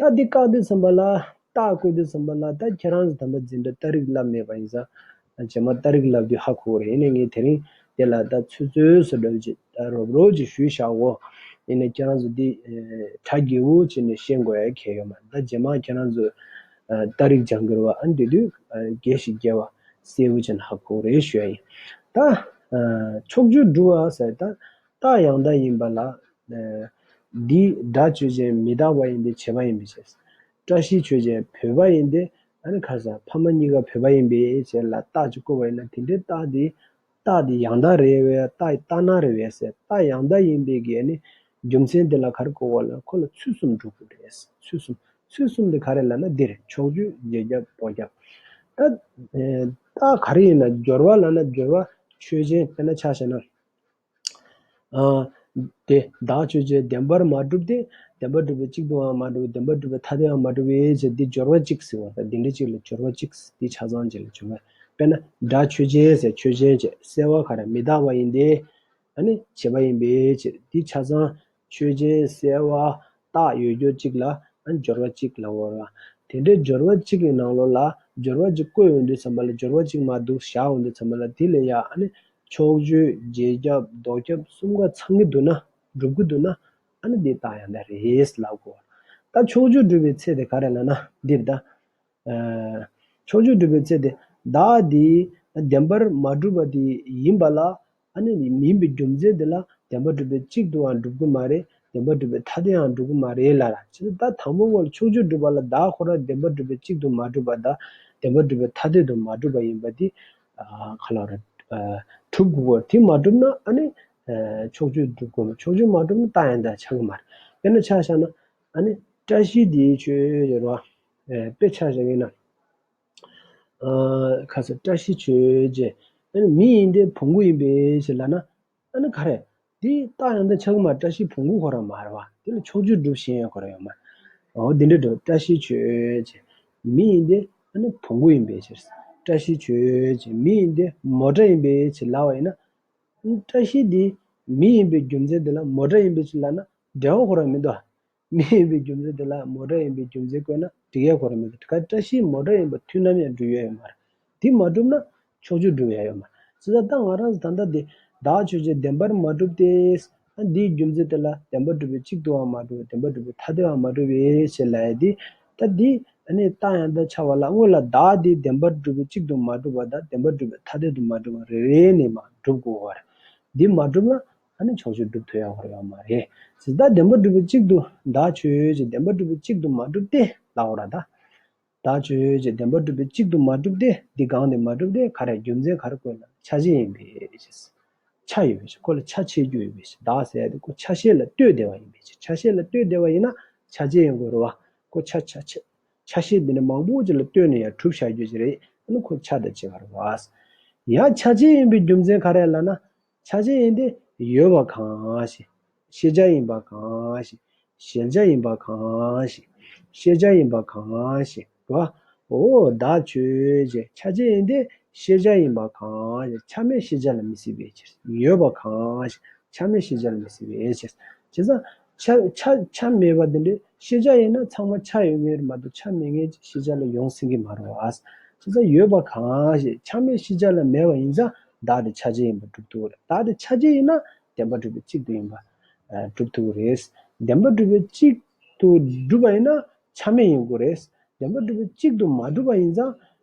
བ། ད་འདི་བཀག་དུས་ཙམ་པ་ལ་རྟགས་བཀོད་དུས་ཙམ་པ་ལ་ད་ཁྱེད་རང་ཚོ་ད་ལྟ་འཛིན་གྲྭ་རྟགས་རིགས་བསླབ་མེད་པ་ཡིན་ཙང་རྗེས་མ་རྟགས་རིགས་བསླབ་དུས་ཧ་གོ་གི་རེད། ཡིན་ནའི་ངས་དེ་རིང་དེ་ལ་ད་ཚོད་ཚོད་བཟོ་འདྲ་ཅིག་ད་རོབ་རོབ་ཅིག་ཞུས་བཞག་གོ། ཡིན་ནའི་ཁྱེད་རང་ཚོ་འདི་ཨེ་གྲ་རྒྱས་པོ་བྱས་ནས་ཤེས་དགོས་ཡ་གལ་ཡོད་མ་རེད། ད་རྗེས་མ་ཁྱེད་རང་ཚོ་ཨ་རྟགས་རིགས་སྦྱང་གི་རེད་བ། ཨ་འདི་དུས་ཨ་རྒྱས་ཤིག་རྒྱས་པ་གསལ་པོ་བྱས་ནས་ཧ་གོ་རེད་ཞུ་ཡ་ཡིན། ད་ཨ་ཕྱོགས་ཆོས་སྒྲུབ་པ་ཟེར་ད་རྟགས་ཡང་དག་ཡིན་པ་ལ། ཨ་འདི་སྒྲ་ཆོས་ཅན། མི་རྟག་པ་ཡིན་ཏེ། བྱས་པ་ཡིན་པའི་ཕྱིར། བཀྲ་ཤིས་ཆོས་ཅན། བོད་པ་ཡིན་ཏེ། ཨ་ནི་ཁ་སང་ཕ་མ་གཉིས་ཀ་བོད་པ་ཡིན་པའི་ཕྱིར་ལ་རྟགས་ཅིག་བཀོད་པ་ཡིན་ན་དེ་འདྲའི་རྟགས་དེ་རྟགས་དེ་ཡང་དག་རེད་བས། རྟགས་རྟགས་སྣང་རེད་བས་ཟེར། རྟགས་ཡང་དག་ཡིན་པའི་གི་ཨ་ནི་རྒྱུ་མཚན་དེ་ལ་ག་རེ་བཀོད་པ་ལ་ཁོ་ལ་ཚུལ་གསུམ་སྒྲུབ་དགོས་རེད། ཚུལ་གསུམ། ཚུལ་གསུམ་དེ་ག་རེ་ལབ་ན་འདིར་ཕྱོགས་ཆོས་རྗེས་ཁྱབ་ལྡོག་ཁྱབ། ད་ཨེ་རྟགས་ག་རེ་ཡིན་ན་སྦྱོར་བ་ལབ་ན་སྦྱོར་བ་ཆོས་ཅན། དཔེར་ན་ཆ་བཞག་ན། ཨ་དེ་བདག་ཆོས་ཅན། བདེན་པར་མ་གྲུབ་སྟེ། བདེན་པར་གྲུབ་པའི་གཅིག་ཏུའང་མ་གྲུབ། བདེན་པར་གྲུབ་པའི་ཐ་དད་ཡང་མ་གྲུབ་པའི་ཕྱིར། འདི་སྦྱོར་བ་གཅིག་ཟེར་བ་དང་འདི་འདྲ་གཅིག་ལ་སྦྱོར་བ་གཅིག་འདི་ཆ་ཚང་གཅིག་ལ་སྦྱོར་བ། དཔེར་ན་སྒྲ་ཆོས་ཅན་ཟེར། ཆོས་ཅན་བྱས། གསལ་བ་ག་རེ་མི་རྟག་པ་ཡིན་ཏེ། ཨ་ནི་བྱས་པ་ཡིན་པའི་ཕྱིར། འདི་ཆ་ཚང་ཆོས་ཅན་གསལ་བ་རྟགས་ཡོད་རྒྱུ་གཅིག་ལ་ཨ་ནི་སྦྱོར་བ་གཅིག་ལབ་དགོས་རེད་བ། དེ་འདྲའི་སྦྱོར་བ་གཅིག་གི་ནང་ལོགས་ལ་སྦྱོར་བ་གཅིག་བཀོད་ཡོང་དུས་ཙམ་པ་ལ་སྦྱོར་བ་གཅིག་མ་འདུག་བཞག་ཡོང་དུས་ཙམ་པ་ལ་དེ་ལ་ཡ་ཨ་ནི་ཕྱོགས་ཆོས་རྗེས་ཁྱབ་ལྡོག་ཁྱབ་གསུམ་ཀ་ཚང་གི་འདུག་ན། སྒྲུབ་ཀྱི་འདུག་ན། ཨ་ནི་འདི་རྟགས་ཡང་དག་རེད་ལབ་དགོས། ད་ཕྱོགས་ཆོས་སྒྲུབ་པའི་ཚེ་དེ་ག་རེ་ལབ་ན་འདིར་ད། ཨ་ཕྱོགས་ཆོས་སྒྲུབ་པའི་ཚེ་དེ་བདག་འདི་བདེན་པར་མ་གྲུབ་པ་དེ་ཡིན་པ་ལ། ཨ་ནི་མིན་པའི་རྒྱུ་མཚན་དེ་ལ་བདེན་པར་གྲུབ་པའི་གཅིག་ཏུའང་སྒྲུབ་ཀྱི་མ་རེད། བདེན་པར་གྲུབ་པའི་ཐ་དད་ཡང་སྒྲུབ་ཀྱི་མ་རེད་ལབ་ར། བྱས་ཙང་ད་དང་པོ་བོ་ལ་ཕྱོགས་ཆོས་སྒྲུབ་པ་ལ་བདག་ཁོ་རང་བདེན་པར་གྲུབ་པའི་གཅིག་ཏུ་མ་གྲུབ་པ་དང་བདེན་པར་གྲུབ་པའི་ཐ་དད་དུ་མ་གྲུབ་པ་ཡིན་པ་དེ་ཨ་ག་ལབ་ར། ཨ་གྲུབ་དགོས། དེ་མ་གྲུབ་ན་ཨ་ནི་ཨ་ཕྱོགས་ཆོས་སྒྲུབ་དགོས། ཕྱོགས་ཆོས་མ་གྲུབ་ན་རྟགས་ཡང་དག་ཆགས་ཀྱི་མ་རེད། དཔེར་ན་ཆ་བཞག་ན། ཨ་ནི་བཀྲ་ཤིས་འདི་ཆོས་ཡོད་རེད་བ། ཨེ་དཔེ་ཆ་བཞག་ཡིན་ན། ཨ་ཁ་སང་བཀྲ་ཤིས་ཆོས་ཅན། ཨ་ནི་མི་ཡིན་ཏེ་བོང་གུ་ཡིན་པའི་ཕྱིར་ལབ་ན། ཨ་ནི་ག་རེ། འདི་རྟགས་ཡང་དག་ཆགས་ཀྱི་མ་རེད། བཀྲ་ཤིས་བོང་གུ་ཁོ་རང་མ་རེད་བ། དེ་ལ་ཕྱོགས་ཆོས་སྒྲུབ་ཤེས་ཡ་ཁོ་རང་ཡོད་མ་རེད། འོ་འདི་འདྲ་འགྲོ། བཀྲ་ཤིས་ཆོས་ཅན། མི་ཡིན་ཏེ་ཨ་ནི་བོང་གུ་ཡིན་པའི་ཕྱིར། བཀྲ་ཤིས་ཆོས་ཅན། མི་ཡིན་ཏེ་མོ་ཊ་ཡིན་པའི་ཕྱིར་ལབ་པ་ཡིན་ན། བཀྲ་ཤིས་འདི་མི་ཡིན་པའི་རྒྱུ་མཚན་དེ་ལ་མོ་ཊ་ཡིན་པའི་ཕྱིར་ལབ་ན་འབྲེལ་བ་ཁོ་རང་མི་འདུག་མི་ཡིན་པའི་རྒྱུ་མཚན་དེ་ལ་མོ་ཊ་ཡིན་པའི་རྒྱུ་མཚན་བཀོད་ན་འགྲིག་ཡ་ཁོ་རང་མི་འདུག་ག་བཀྲ་ཤིས་མོ་ཊ་ཡིན་པ་དུས་ནམ་ཡང་འགྲུབ་ཡ་ཡོད་མ་རེད། འདི་མ་གྲུབ་ན་ཕྱོགས་ཆོས་འགྲུབ་ཡ་ཡོད་མ་རེད། བྱས་ཙང་ད་ང་རང་ཚོ་ད་ལྟ་འདི་བདག་ཆོས་ཅན། བདེན་པར་མ་གྲུབ་སྟེ། ཨ་འདིའི་རྒྱུ་མཚན་དེ་ལ་བདེན་པར་གྲུབ་པའི་གཅིག་ཏུའང་མ་གྲུབ། བདེན་པར་གྲུབ་པའི་ཐ་དད་ཡང་མ་གྲུབ་པའི་ཕྱིར་ལབ་ཡ་འདི། ད་འདི་ཨ་ནི་རྟགས་ཡང་དག་ཆགས་པ་ལ་སྔོན་ལ་བདག་འདི་བདེན་པར་གྲུབ་པའི་གཅིག་ཏུ་མ་གྲུབ་པ་དང་བདེན་པར་གྲུབ་པའི་ཐ་དད་དུ་མ་གྲུབ་པ་རེ་རེ་ནས་མར་སྒྲུབ་དགོས་པ་རེད། འདི་མ་གྲུབ་ན་ཨ་ནི་ཕྱོགས་ཆོས་སྒྲུབ་ཐུབ་ཡ་ཁོ་རང་ཡོད་མ་རེད། ཇི་ལྟར་བདེན་པར་གྲུབ་པའི་གཅིག་ཏུ། བདག་ཆོས་ཅན། བདེན་པར་གྲུབ་པའི་གཅིག་ཏུ་མ་གྲུབ་སྟེ་ལབ་པ་རེད་ད། བདག་ཆོས་ཅན། བདེན་པར་གྲུབ་པའི་གཅིག་ཏུ་མ་གྲུབ་སྟེ། འདི་གང་དེ་མ་གྲུབ་སྟེ་ག་རེ། རྒྱུ་མཚན་ག་རེ་བཀོད་ན་ཆ་ཤས་ཡིན་པའི་ཕྱིར། ཆ་ཡོད་པའི་ཕྱིར། ཁོ་ལ་ཆ་ཕྱེ་རྒྱུ་ཡོད་པའི་ཕྱིར། བདག་ཟེར་ཡ་དེ་ཁོ་ཆ་ཤས་ལ་ལྟོས་བསྡད་པ་ཡིན་པའི་ཕྱིར། ཆ་ཤས་ལ་ལྟོས་བསྡད་པ་ཡིན་ན་ཆ་ཅན་ཡིན་དགོས་རེད་བ། ཁོ་ཆ་ཆ་ཆ་ཆ་ཤས་འདི་ནི་མང་པོ་ཅིག་ལ་ལྟོས་ནས་ཡང་གྲུབ་བཞག་རྒྱུ་ཅིག་རེད། ཨ་ནི་ཁོ་ཆ་དང་བཅས་པ་རེད་བ། ཡང་ཆ་ཅན་ཡིན་པའི་རྒྱུ་མཚན་ག་རེ་ལབ་ན། ཆ་ཅན་ཡིན་ཏེ་ཡོད་པ་གང་ཞིག་ཤེས་བྱ་ཡིན་པ་གང་ཞིག་ཤེས་བྱ་ཡིན་པ་གང་ཞིག་ཤེས་བྱ་ཡིན་པ་གང་ཞིག་རེད་བ། འོ་བདག་ཆོས་ཅན། ཆ་ཅན་ཡིན་ཏེ་ཤེས་བྱ་ཡིན་པ་གང་ཞིག་ཆ་མེད་ཤེས་བྱ་ལ་མི་སྲིད་པའི་ཕྱིར། ཡོད་པ་གང་ཞིག་ཆ་མེད་ཤེས་བྱ་ལ་མི་སྲིད་པའི་ཕྱིར། བྱས་ཙང་ཆ་ཆ་ཆ་མེད་པ་འདི་འདྲའི་ཤེས་བྱ་ཡིན་ན་ཚང་མ་ཆ་ཡོད་མཁན་རེད་མ་གཏོགས་ཆ་མེད་མཁན་ཅིག་ཤེས་བྱ་ལ་ཡོང་སྲིད་ཀྱི་མ་རེད་བ། བྱས་ཙང་ཡོད་པ་གང་ཞིག་ཆ་མེད་ཤེས་བྱ་ལ་མེད་པ་ཡིན་ཙང་བདག་དེ་ཆ་ཅན་ཡིན་པ་སྒྲུབ་ཐུབ་ཀྱི་རེད། བདག་དེ་ཆ་ཅན་ཡིན་ན་བདེན་པར་གྲུབ་པའི་གཅིག་ཏུ་ཡིན་པ་ཨ་སྒྲུབ་ཐུབ་ཀྱི་རེད། བདེན་པར་གྲུབ་པའི་གཅིག་ཏུ་སྒྲུབ་པ་ཡིན་ན་ཆ་མེད་ཡིན་དགོས་རེད། བདེན་པར་གྲུབ་པའི་གཅིག་ཏུ་མ་གྲུབ་པ་ཡིན་ཙང་།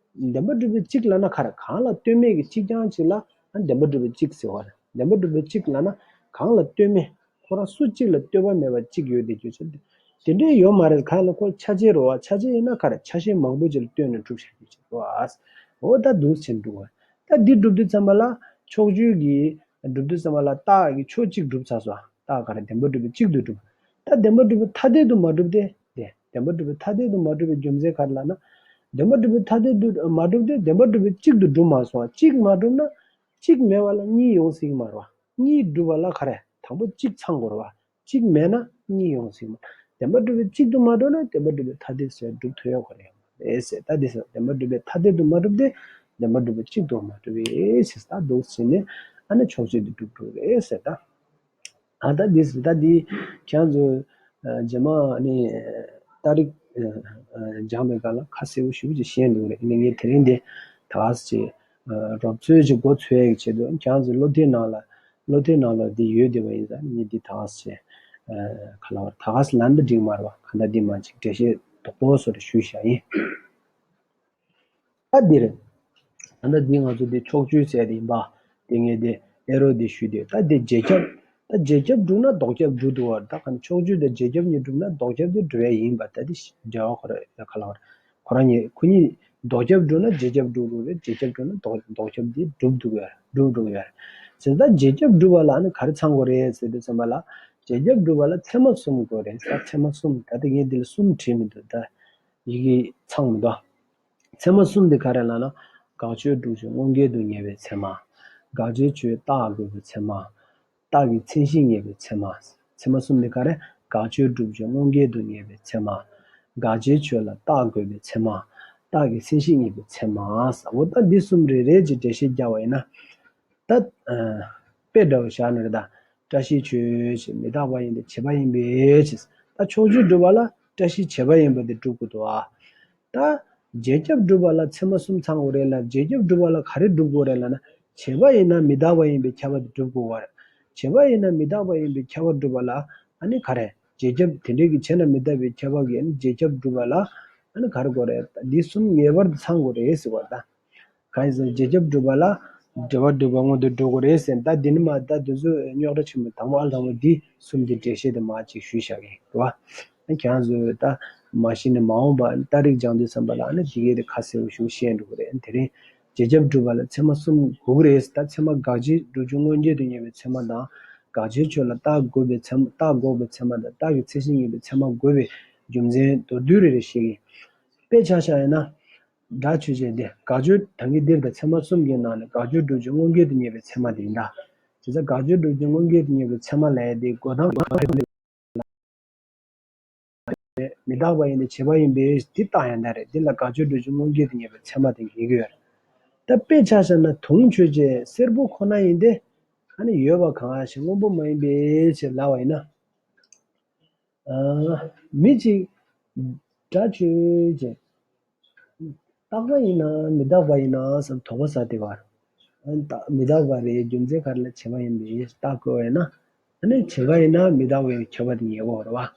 བདེན་པར་གྲུབ་པའི་གཅིག་ལབ་ན་ག་རེ། གང་ལ་ལྟོས་མེད་ཀྱི་གཅིག་རྐྱང་གཅིག་ལ་ཨ་བདེན་པར་གྲུབ་པའི་གཅིག་ཟེར་བ་རེད། བདེན་པར་གྲུབ་པའི་གཅིག་ལབ་ན་གང་ལ་ལྟོས་མེད། ཁོ་རང་སུ་གཅིག་ལ་ལྟོས་པ་མེད་པ་གཅིག་ཡོད་དེ་རྒྱུ་ཆ་དེ་འདྲའི་ཡོད་མ་རེད། གང་ལ་ཁོ་ཆ་ཅན་རེད་བ། ཆ་ཅན་ཡིན་ན་ག་རེ། ཆ་ཤས་མང་པོ་ཅིག་ལ་ལྟོས་ནས་གྲུབ་བཞག་རྒྱུ་ཆ་རེད་བ། འོ་ད་འདུག་ཕྱིན་འགྲོ་བ། ད་འདི་སྒྲུབ་དུས་ཙམ་པ་ལ་ཕྱོགས་ཆོས་ཀྱི་སྒྲུབ་དུས་ཙམ་པ་ལ་རྟགས་ཀྱི་ཕྱོགས་གཅིག་གྲུབ་ཚར་སོང་། རྟགས་ག་རེ། བདེན་པར་གྲུབ་པའི་གཅིག་ཏུ་གྲུབ། ད་བདེན་པར་གྲུབ་པའི་ཐ་དད་དུ་མ་གྲུབ་སྟེ། དེ་བདེན་པར་གྲུབ་པའི་ཐ་དད་དུ་མ་གྲུབ་པའི་རྒྱུ་མཚན་ག་རེ་ལབ་ན། བདེན་པར་གྲུབ་པའི་ཐ་དད་དུ་མ་གྲུབ་སྟེ་བདེན་པར་གྲུབ་པའི་གཅིག་ཏུ་གྲུབ་མ་སོང་། གཅིག་མ་གྲུབ་ན། གཅིག་མེད་པ་ལ་གཉིས་ཡོང་སྲིད་ཀྱི་མ་རེད་བ། གཉིས་གྲུབ་པ་ལ་ག་རེ། དང་པོ་གཅིག་ཚང་དགོས་རེད་བ། གཅིག་མེད་ན་གཉིས་ཡོང་སྲིད་ཀྱི་མ་རེད། བདེན་པར་གྲུབ་པའི་གཅིག་ཏུ་མ་གྲུབ་ན་བདེན་པར་གྲུབ་པའི་ཐ་དད་ཟེར་སྒྲུབ་ཐུབ་ཡོད་ག་རེ་ཡོད་མ་རེད་ཟེར། ད་འདི་ཟེར་བདེན་པར་གྲུབ་པའི་ཐ་དད་དུ་མ་གྲུབ་སྟེ། བདེན་པར་གྲུབ་པ་གཅིག་ཏུ་མ་གྲུབ་པས་ཟེར། ད་འདུག་ཟེར་ནས་ཨ་ནི་ཕྱོགས་ཆོས་དེ་གྲུབ་འགྲོ་རེད་ཟེར། ད་ཨ་ད་འདི་ཟེར། ད་འདི་ཁྱེད་རང་ཚོ་རྗེས་མ་ཨ་ནི་ཏ་རིག་སྦྱངས་པའི་སྐབས་ལ་ཁ་གསལ་པོ་ཞེ་པོ་ཅིག་ཤེས་འགྲོ་གི་རེད། ཨ་ནི་ངས་དེ་རིང་འདི་ད་ག་ཟེ་ཅིག་རོབ་ཚོད་ཅིག་མགོ་ཚོད་ཡག་གི་ཆེད་དུ་ཁྱེད་རང་ཚོ་སློབ་དེབ་ནང་ལ་སློབ་དེབ་ནང་ལ་འདི་ཡོད་བསྡད་པ་ཡིན་ཙང་ངས་འདི་ད་ག་ཟེ་ཅིག་ག་ལ་བར་ད་ག་ཟེ་ལབ་ན་འགྲིག་མ་རེད་པ། གང་ལྟར་འདི་མ་ཅིག་འགྲེལ་བཤད་དོག་པོ་བཟོ་རེ་ཞུས་བཞག་ཡིན། ད་འདིར། ད་ལྟ་འདི་ང་ཚོ་འདི་ཕྱོགས་ཆོས་ཟེར་དེ་ཡིན་པ། དེ་ངས་དེ་ཨེ་རོ་འདི་ཞུས་ཏེ། ད་འདི་རྗེས་ཁྱབ། ད་རྗེས་ཁྱབ་སྒྲུབ་ན་ལྡོག་ཁྱབ་སྒྲུབ་འདུག་བ། ད་ག་ནི་ཕྱོགས་ཆོས་དང་རྗེས་ཁྱབ་གཉིས་སྒྲུབ་ན་ལྡོག་ཁྱབ་དེ་སྒྲུབ་ཡ་ཡིན་པ། ད་འདི་འབྲེལ་བ་ཁོ་ར་ཡ་ག་ལ་བ་རེད། ཁོ་རང་གཉིས་ཁོ་གཉིས་ལྡོག་ཁྱབ་སྒྲུབ་ན་རྗེས་ཁྱབ་སྒྲུབ་དགོས་རེད། རྗེས་ཁྱབ་སྒྲུབ་ན་ལྡོག་ལྡོག་ཁྱབ་དེ་སྒྲུབ་འདུག་ཡ་སྒྲུབ་འགྲོ་གི་ཡ་རེད། བྱས་ཙང་རྗེས་ཁྱབ་སྒྲུབ་པ་ལ་ཨ་ནི་ག་རེ་ཚང་དགོས་རེད་ཟེར་དུས་ཙམ་པ་ལ། རྗེས་ཁྱབ་སྒྲུབ་པ་ལ་ཚད་མ་གསུམ་དགོས་རེད། ད་ཚད་མ་གསུམ། ད་ལྟ་ངས་འདི་ལ་གསུམ་བྲིས་མི་འདུག་ད་ཡི་གེ་ཚང་མི་འདུག་ཚད་མ་གསུམ་དེ་ག་རེ་ལབ་ན། དགག་ཆོས་སྒྲུབ་ཕྱིར་དངོས་འགལ་དུ་ངེས་པའི་ཚད་མ། དགག་བྱའི་ཆོས་རྟགས་དགོས་པའི་ཚད་མ། རྟགས་ཀྱི་མཚན་གཞི་ངེས་པའི་ཚད་མ། ཚད་མ་གསུམ་དེ་ག་རེ། དགག་ཆོས་སྒྲུབ་ཕྱིར་དངོས་འགལ་དུ་ངེས་པའི་ཚད་མ། དགག་བྱའི་ཆོས་ལ་རྟགས་དགོས་པའི་ཚད་མ། རྟགས་ཀྱི་མཚན་གཞི་ངེས་པའི་ཚད་མ། འོ་ད་འདི་གསུམ་རེ་རེ་གྱིས་འགྲེལ་བཤད་རྒྱག་པ་ཡིན་ན། ད་དཔེ་འདྲ་བོ་བཞག་ན་རེད་ད། བཀྲ་ཤིས་ཆོས་ཅེས་མི་རྟག་པ་ཡིན་ཏེ་བྱས་པ་ཡིན་པས་ཅེས། ད་ཕྱོགས་ཆོས་སྒྲུབ་པ་ལ་བཀྲ་ཤིས་བྱས་པ་ཡིན་པ་དེ་སྒྲུབ་དགོས་འདུག་ཨ། ད་རྗེས་ཁྱབ་སྒྲུབ་པ་ལ་ཚད་མ་གསུམ་ཚང་དགོས་རེད་ལ། རྗེས་ཁྱབ་སྒྲུབ་པ་ལ་ག་རེ་སྒྲུབ་དགོས་རེད་ལབ་ན། བྱས་པ་ཡིན་ན་མི་རྟག་པ་ཡིན་པའི་ཁྱབ་པ་དེ་སྒྲུབ་དགོས་པ་རེད། བྱས་པ་ཡིན་ན་མི་རྟག་པ་ཡིན་པའི་ཁྱབ་པ་སྒྲུབ་པ་ལ་ཨ་ནི་ག་རེ། རྗེས་ཁྱབ་དེ་འདྲའི་གི་བྱས་ན་མི་རྟག་པའི་ཁྱབ་པ་གི་ཨ་ནི་རྗེས་ཁྱབ་སྒྲུབ་པ་ལ་ཨ་ནི་ག་རེ་དགོས་རེད། འདི་གསུམ་ངེས་པར་དུ་ཚང་དགོས་རེད་ཟེར་བ་ད། གང་ཡིན་ཟེར་ན་རྗེས་ཁྱབ་སྒྲུབ་པ་ལ་འབྲེལ་བ་སྒྲུབ་པ་སྔོན་དུ་འགྲོ་དགོས་རེད་ཟེར། ད་འདི་ནི་མ་ད་དེ་ཚོ་རྙོག་དྲ་ཆེན་པོ་དང་པོ་ཨ་དང་པོ་འདི་གསུམ་གྱི་འགྲེལ་བཤད་དེ་མ་ཅིག་ཞུས་བཞག་གི་རེད་བ། ཨ་ཁྱེད་རང་ཚོས་ད་མ་གཞི་ནས་མ་འོངས་པ་ཏ་རིག་སྦྱང་དུས་ཙམ་པ་ལ་ཨ་ནི་འདི་གའི་དེ་ཁ་གསལ་པོ་ཞིག་ཤེས་འགྲོ་གི་རེད། དེ་རིང་རྗེས་ཁྱབ་སྒྲུབ་པ་ལ་ཚད་མ་གསུམ་དགོས་ཀྱི་རེད། ད་ཚད་མ་དགག་བྱའི་སྒྲུབ་ཕྱིར་དངོས་འགལ་དུ་ངེས་པའི་ཚད་མ་དང་། དགག་བྱའི་ཆོས་ལ་རྟགས་དགོས་པའི་ཚད་མ། རྟགས་འགོག་པའི་ཚད་མ་དང་། རྟགས་ཀྱི་མཚན་གཞི་ངེས་པའི་ཚད་མ་དགོས་པའི་རྒྱུ་མཚན་མདོར་བསྡུས་རེ་རེ་བཤད་ཀྱི་ཡིན། དཔེ་ཆ་བཞག་ཡིན་ན། སྒྲ་ཆོས་ཅན་ཏེ། དགག་བྱའི་ད་གིན་འདིར་ད་ཚད་མ་གསུམ་གྱི་ནང་ནས་དགག་བྱའི་སྒྲུབ་ཕྱིར་དངོས་འགལ་དུ་ངེས་པའི་ཚད་མ་དེ་ཡིན་ད། དེ་ཚེ་དགག་བྱའི་སྒྲུབ་ཕྱིར་དངོས་འགལ་དུ་ངེས་པའི་ཚད་མ་ལབ་ཡ་དེ་འགོད་སྟངས་མི་རྟག་པ་ཡིན་ཏེ་བྱས་པ་ཡིན་པས་འདི་རྟགས་ཡང་དག་རེད། འདི་ལ་དགག་བྱའི་སྒྲུབ་ཕྱིར་དངོས་འགལ་དུ་ངེས་པའི་ཚད་མ་དེ་འགེལ་གྱི་ཡོད་རེད། ད་དཔེ་ཆ་བཞག་ན་དུང་ཆོས་ཅན་སེར་པོ་ཁོ་ན་ཡིན་ཏེ། ཨ་ནི་ཡོད་པ་གང་ཞིག་སྔོན་པོ་མ་ཡིན་པའི་ཕྱིར་ལབ་པ་ཡིན་ན། ཨ། མི་གཅིག་སྒྲ་ཆོས་ཅན། རྟག་པ་ཡིན་ན་མི་རྟག་པ་ཡིན་ན་བསམ་དོགས་པ་ཟ་བསྡད་པ། ཨ་ནི་རྟག་མི་རྟག་པ་རེད། རྒྱུ་མཚན་ག་རེ་ལ་བྱས་པ་ཡིན་པས་རྟགས་བཀོད་པ་ཡིན་ན། ཨ་ནི་བྱས་པ་ཡིན་ན་མི་རྟག་པའི་ཁྱབ་པ་དེ་ངེས་པ་རེད་བ།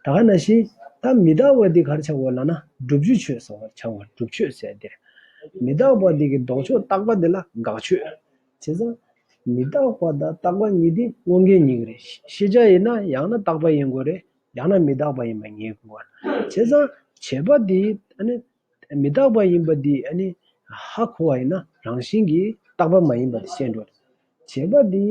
ད་ག་ནང་བཞིན་ད་མི་རྟག་པ་འདི་ག་རེ་ཆགས་པ་ལབ་ན་སྒྲུབ་བྱའི་ཆོས་ཟེར་བ་ཆགས་པ། སྒྲུབ་ཆོས་ཟེར་དེ་རེད། མི་རྟག་པ་འདི་གི་ལྡོག་ཕྱོགས་རྟག་པ་འདི་ལ་དགག་ཆོས། བྱས་ཙང་། མི་རྟག་པ་དང་རྟག་པ་གཉིས་དེ་དངོས་འགལ་ཡིན་གྱི་རེད། ཤེས་བྱ་ཡིན་ན་ཡང་ན་རྟག་པ་ཡིན་དགོས་རེད། ཡང་ན་མི་རྟག་པ་ཡིན་པ་ངེས་དགོས་པ། བྱས་ཙང་བྱས་པ་དེ་ཨ་ནི་མི་རྟག་པ་ཡིན་པ་དེ་ཨ་ནི་ཧ་གོ་བ་ཡིན་ན་རང་བཞིན་གྱིས་རྟག་པ་མ་ཡིན་པ་དེ་ཤེས་འགྲོ་རེད། བྱས་པ་དེ་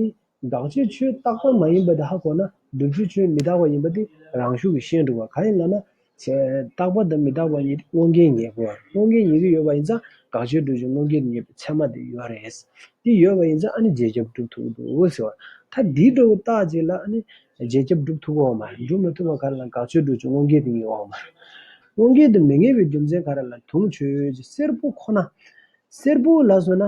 དགག་བྱའི་ཆོས་རྟག་པ་མ་ཡིན་པ་དེ་ཧ་གོ་ན་སྒྲུབ་བྱའི་ཆོས་མི་རྟག་པ་ཡིན་པ་དེ་རང་ཤུགས་ཀྱིས་ཤེས་འགྲོ་བ། གང་ཡིན་ལབ་ན། བྱས་རྟག་པ་དང་མི་རྟག་པ་གཉིས་དེ་དངོས་འགལ་ངེས་དགོས་པ། དངོས་འགལ་ངེས་ཀྱི་ཡོད་པ་ཡིན་ཙང་དགག་བྱའི་སྒྲུབ་ཕྱིར་དངོས་འགལ་དུ་ངེས་པའི་ཚད་མ་དེ་ཡོད་རེད། དེ་ཡོད་པ་ཡིན་ཙང་ཨ་ནི་རྗེས་ཁྱབ་སྒྲུབ་ཐུབ་ཀྱི་འདུག་ཟེར་བ། ད་འདིའི་འགྲོ་བའི་རྟགས་ཅིག་ལ་ཨ་ནི་རྗེས་ཁྱབ་སྒྲུབ་ཐུབ་ཀྱི་ཡོད་མ་རེད། སྒྲུབ་མི་ཐུབ་པ་ག་རེ་ལབ་ན་དགག་བྱའི་སྒྲུབ་ཕྱིར་དངོས་འགལ་དུ་ངེས་ཀྱི་ཡོད་མ་རེད། དངོས་འགལ་དུ་མི་ངེས་པའི་རྒྱུ་མཚན་ག་རེ་ལབ་ན་དུང་ཆོས་ཅན་སེར་པོ་ཁོ་ན། སེར་པོ་ལབ་སོང་ན་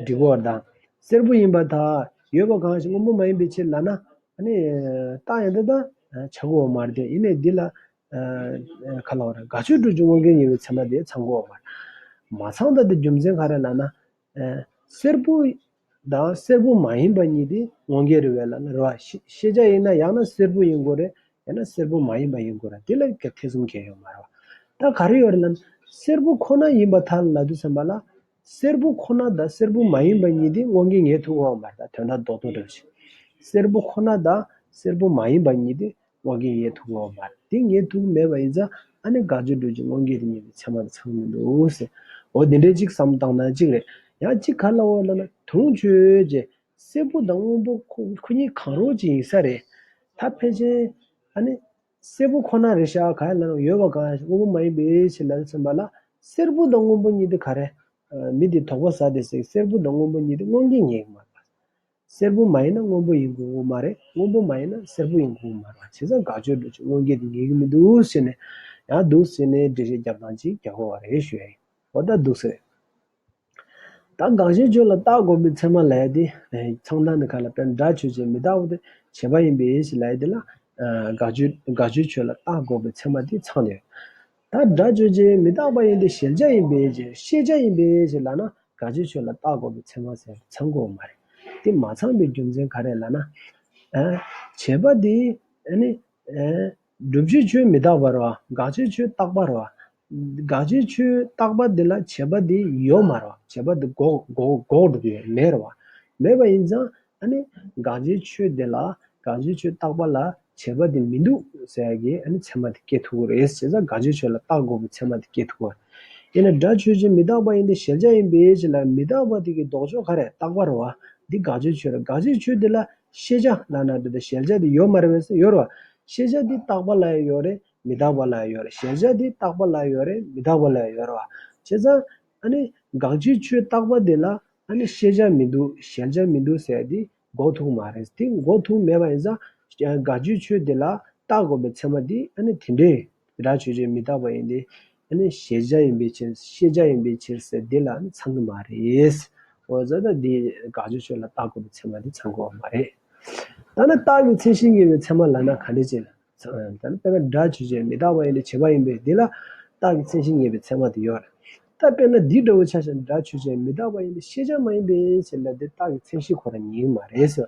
འགྲིག་གི་ཡོད་རེད་ད། སེར་པོ་ཡིན་པར་ཐལ། ཡོད་པ་གང་ཞིག་སྔོན་པོ་མ་ཡིན་པའི་ཕྱིར་ལབ་ན། ཨ་ནི་རྟགས་ཡང་དག་ད་ཆགས་ཀྱི་ཡོད་མ་རེད་དེ། ཡིན་ནའི་འདི་ལ་ཨ་ག་ལབ་དགོས་རེད། དགག་བྱའི་སྒྲུབ་ཕྱིར་དངོས་འགལ་ངེས་པའི་ཚད་མ་དེ་ཚང་གི་ཡོད་མ་རེད། མ་ཚང་ད་དེ་རྒྱུ་མཚན་ག་རེ་ལབ་ན། ཨ་སེར་པོ་དང་སེར་པོ་མ་ཡིན་པ་གཉིས་དེ་དངོས་འགལ་རེད་པས་ལབ་ན་རེད་བ། ཤེས་ཤེས་བྱ་ཡིན་ན་ཡང་ན་སེར་པོ་ཡིན་དགོས་རེད། ཡང་ན་སེར་པོ་མ་ཡིན་པ་ཡིན་དགོས་རེད། དེ་ལ་ག་ཐེ་ཚོམ་གང་ཡང་ཡོད་མ་རེད་བ། ད་ག་རེ་ཡོད་རེད་ལབ་ན། སེར་པོ་ཁོ་ན་ཡིན་པར་ཐལ་ལབ་དུས་ཙམ་པ་ལ། སེར་པོ་ཁོ་ན་དང་སེར་པོ་མ་ཡིན་པ་གཉིས་དེ་དངོས་འགལ་ངེས་ཐུབ་ཀྱི་ཡོད་མ་རེད། ད་དོན་དག་རྡོག་རྡོག་འདྲ་བོ་ཞིག་སེར་པོ་ཁོ་ན་དང་སེར་པོ་མ་ཡིན་པ་གཉིས་དེ་དངོས་འགལ་ངེས་ཐུབ་ཀྱི་ཡོད་མ་རེད། དེ་ངེས་ཐུབ་ཀྱི་མེད་པ་ཡིན་ཙང་ཨ་ནི་དགག་བྱའི་སྒྲུབ་ཕྱིར་དངོས་འགལ་དུ་ངེས་པའི་ཚད་མ་དེ་ཚང་མི་འདུག་ཟེར། འོ་དེ་འདྲའི་ཅིག་བསམ་བློ་བཏང་ན་ཅིག་རེད། ཡང་ཅིག་ག་ལབ་དགོས་ལབ་ན་དུང་ཆོས་ཅན་སེར་པོ་དང་སྔོན་པོ་ཁོ་ཁོ་གཉིས་གང་རུང་ཅིག་ཡིན་ས་རེད། ད་ཕལ་ཆེར་ཨ་ནི་སེར་པོ་ཁོ་ན་རེད་ཤག་ག་ལབ་ན་ཡོད་པ་གང་ཞིག་སྔོན་པོ་མ་ཡིན་པའི་ཕྱིར་ལབ་ཙམ་པ་ལ། སེར་པོ་དང་སྔོན་པོ་གཉིས་དེ་ག་རེ། ཨ་མི་དེ་དོགས་པ་ཟ་བསྡད་ཟེར། སེར་པོ་དང་སྔོན་པོ་གཉིས་དེ་དངོས་འགལ་ངེས་ཀྱི་མ་རེད། སེར་པོ་མ་ཡིན་ན་སྔོན་པོ་ཡིན་དགོས་ཀྱི་མ་རེད། སྔོན་པོ་མ་ཡིན་ན་སེར་པོ་ཡིན་དགོས་ཀྱི་མ་རེད། བྱས་ཙང་དགག་བྱའི་སྒྲུབ་ཕྱིར་དངོས་འགལ་དུ་ངེས་ཀྱི་མི་འདུག་ཟེར་ནས་ཡང་འདུག་ཟེར་ནས་འགྲེལ་བཤད་རྒྱབ་སྟངས་ཅིག་རྒྱག་དགོས་པ་རེད་ཞུ་ཡ་ཡིན། འོ་ད་འདུག་ཟེར། ད་དགག་བྱའི་ཆོས་ལ་བརྟག་དགོས་པའི་ཚད་མ་ལབ་ཡ་དེ་ཚང་སྟངས་འདི་ག་ལ། དཔེར་ན་སྒྲ་ཆོས་ཅན་མི་རྟག་པ་དེ་བྱས་པ་ཡིན་པས་ཞེས་ལབ་ཡ་དེ་ལ་དགག་བྱའི་དགག་བྱའི་ཆོས་ལ་བརྟག་དགོས་པའི་ཚད་མ་དེ་ཚང་དེ། ད་སྒྲ་ཆོས་ཅན་མི་རྟག་པ་ཡིན་ཏེ་གཞལ་བྱ་ཡིན་པས་ཞེས་ཤེས་བྱ་ཡིན་པས་ཞེས་ལབ་ན་དགག་བྱའི་ཆོས་ལ་བརྟག་དགོས་པའི་ཚད་མ་ཟེར་ཚང་དགོས་མ་རེད། དེ་མ་ཚང་པའི་རྒྱུ་མཚན་ག་རེ་ལབ་ན། ཨ། བྱས་པ་དེ་ཨ་ནི་ཨ། བསྒྲུབ་བྱའི་ཆོས་མི་རྟག་པ་རེད་བ། དགག་བྱའི་ཆོས་རྟག་པ་རེད་བ། དགག་བྱའི་ཆོས་རྟག་པ་དེ་ལ་བྱས་པ་དེ་ཡོད་མ་རེད་བ། བྱས་པ་དེ་འགོག་འགོག་འགོག་འགྲོ་གི་ཡོད་མེད་རེད་བ། མེད་པ་ཡིན་ཙང་ཨ་ནི་དགག་བྱའི་ཆོས་དེ་ལ་དགག་བྱའི་ཆོས་རྟག་པ་ལ་བྱས་པ་དེ་མི་འདུག་ཟེར་ཡ་གི་ཨ་ནི་ཚད་མ་དེ་སྐྱེ་ཐུབ་ཀྱི་རེད། བྱས་ཙང་དགག་བྱའི་ཆོས་ལ་བརྟག་དགོས་པའི་ཚད་མ་དེ་སྐྱེ་ཐུབ་ཀྱི་རེད། ཡིན་ན་སྒྲ་ཆོས་ཅན་མི་རྟག་པ་ཡིན་ཏེ་གཞལ་བྱ་ཡིན་པས་ཞེས་ལབ། མི་རྟག་པ་དེ་གི་ལྡོག་ཕྱོགས་ག་རེ། རྟག་པ་རེད་བ། འདི་དགག་བྱའི་ཆོས་རེད། དགག་བྱའི་ཆོས་དེ་ལ་ཤེས་བྱ་ལབ་ན་འདྲ་དང་གཞལ་བྱ་དེ་ཡོད་མ་རེད་པས་ཟེར། ཡོད་རེད་བ། ཤེས་བྱ་དེ་རྟག་པ་ལ་ཡང་ཡོད་རེད། མི་རྟག་པ་ལ་ཡང་ཡོད་རེད། གཞལ་བྱ་དེ་རྟག་པ་ལ་ཡང་ཡོད་རེད། མི་རྟག་པ་ལ་ཡང་ཡོད་རེད་བ། བྱས་ཙང་ཨ་ནི་དགག་བྱའི་ཆོས་རྟག་པ་དེ་ལ་ཨ་ནི་ཤེས་བྱ་མི་འདུག་གཞལ་བྱ་མི་འདུག་ཟེར་ཡ་དེ་འགོག་ཐུབ་མ་རེད། དེ་འགོག་ཐུབ་མེད་པ་ཡིན་ཙང་དགག་བྱའི་ཆོས་དེ་ལ་བརྟག་དགོས་པའི་ཚད་མ་དེ་ཨ་ནི་དེ་འདྲའི་སྒྲ་ཆོས་ཅན་མི་རྟག་པ་ཡིན་ཏེ་ཨ་ནི་གཞལ་བྱ་ཡིན་པའི་ཕྱིར། ཤེས་བྱ་ཡིན་པའི་ཕྱིར་ཟེར་འདི་ལ་ཨ་ནི་ཚང་གི་མ་རེད། འོ་ཙང་ད་འདི་དགག་བྱའི་ཆོས་ལ་བརྟག་དགོས་པའི་ཚད་མ་དེ་ཚང་གི་ཡོད་མ་རེད། ད་ནི་རྟགས་ཀྱི་མཚན་གཞི་ངེས་པའི་ཚད་མ་ལབ་ན་ག་འདྲ་ཅིག་ལ། ད་ནི་དཔེར་ན་སྒྲ་ཆོས་ཅན་མི་རྟག་པ་ཡིན་ཏེ་བྱས་པ་ཡིན་པས་འདི་ལ་རྟགས་ཀྱི་མཚན་གཞི་ངེས་པའི་ཚད་མ་དེ་ཡོད་རེད། ད་དཔེར་ན་འདི་འདྲ་བོ་ཆ་བཞག་ན་སྒྲ་ཆོས་ཅན་མི་རྟག་པ་ཡིན་ཏེ་ཤེས་བྱ་མ་ཡིན་པས་ཟེར་ན་འདི་རྟགས་ཀྱི་མཚན་གཞི་ཁོ་རང་ངེས་ཀྱི་མ་རེད་ཟེར།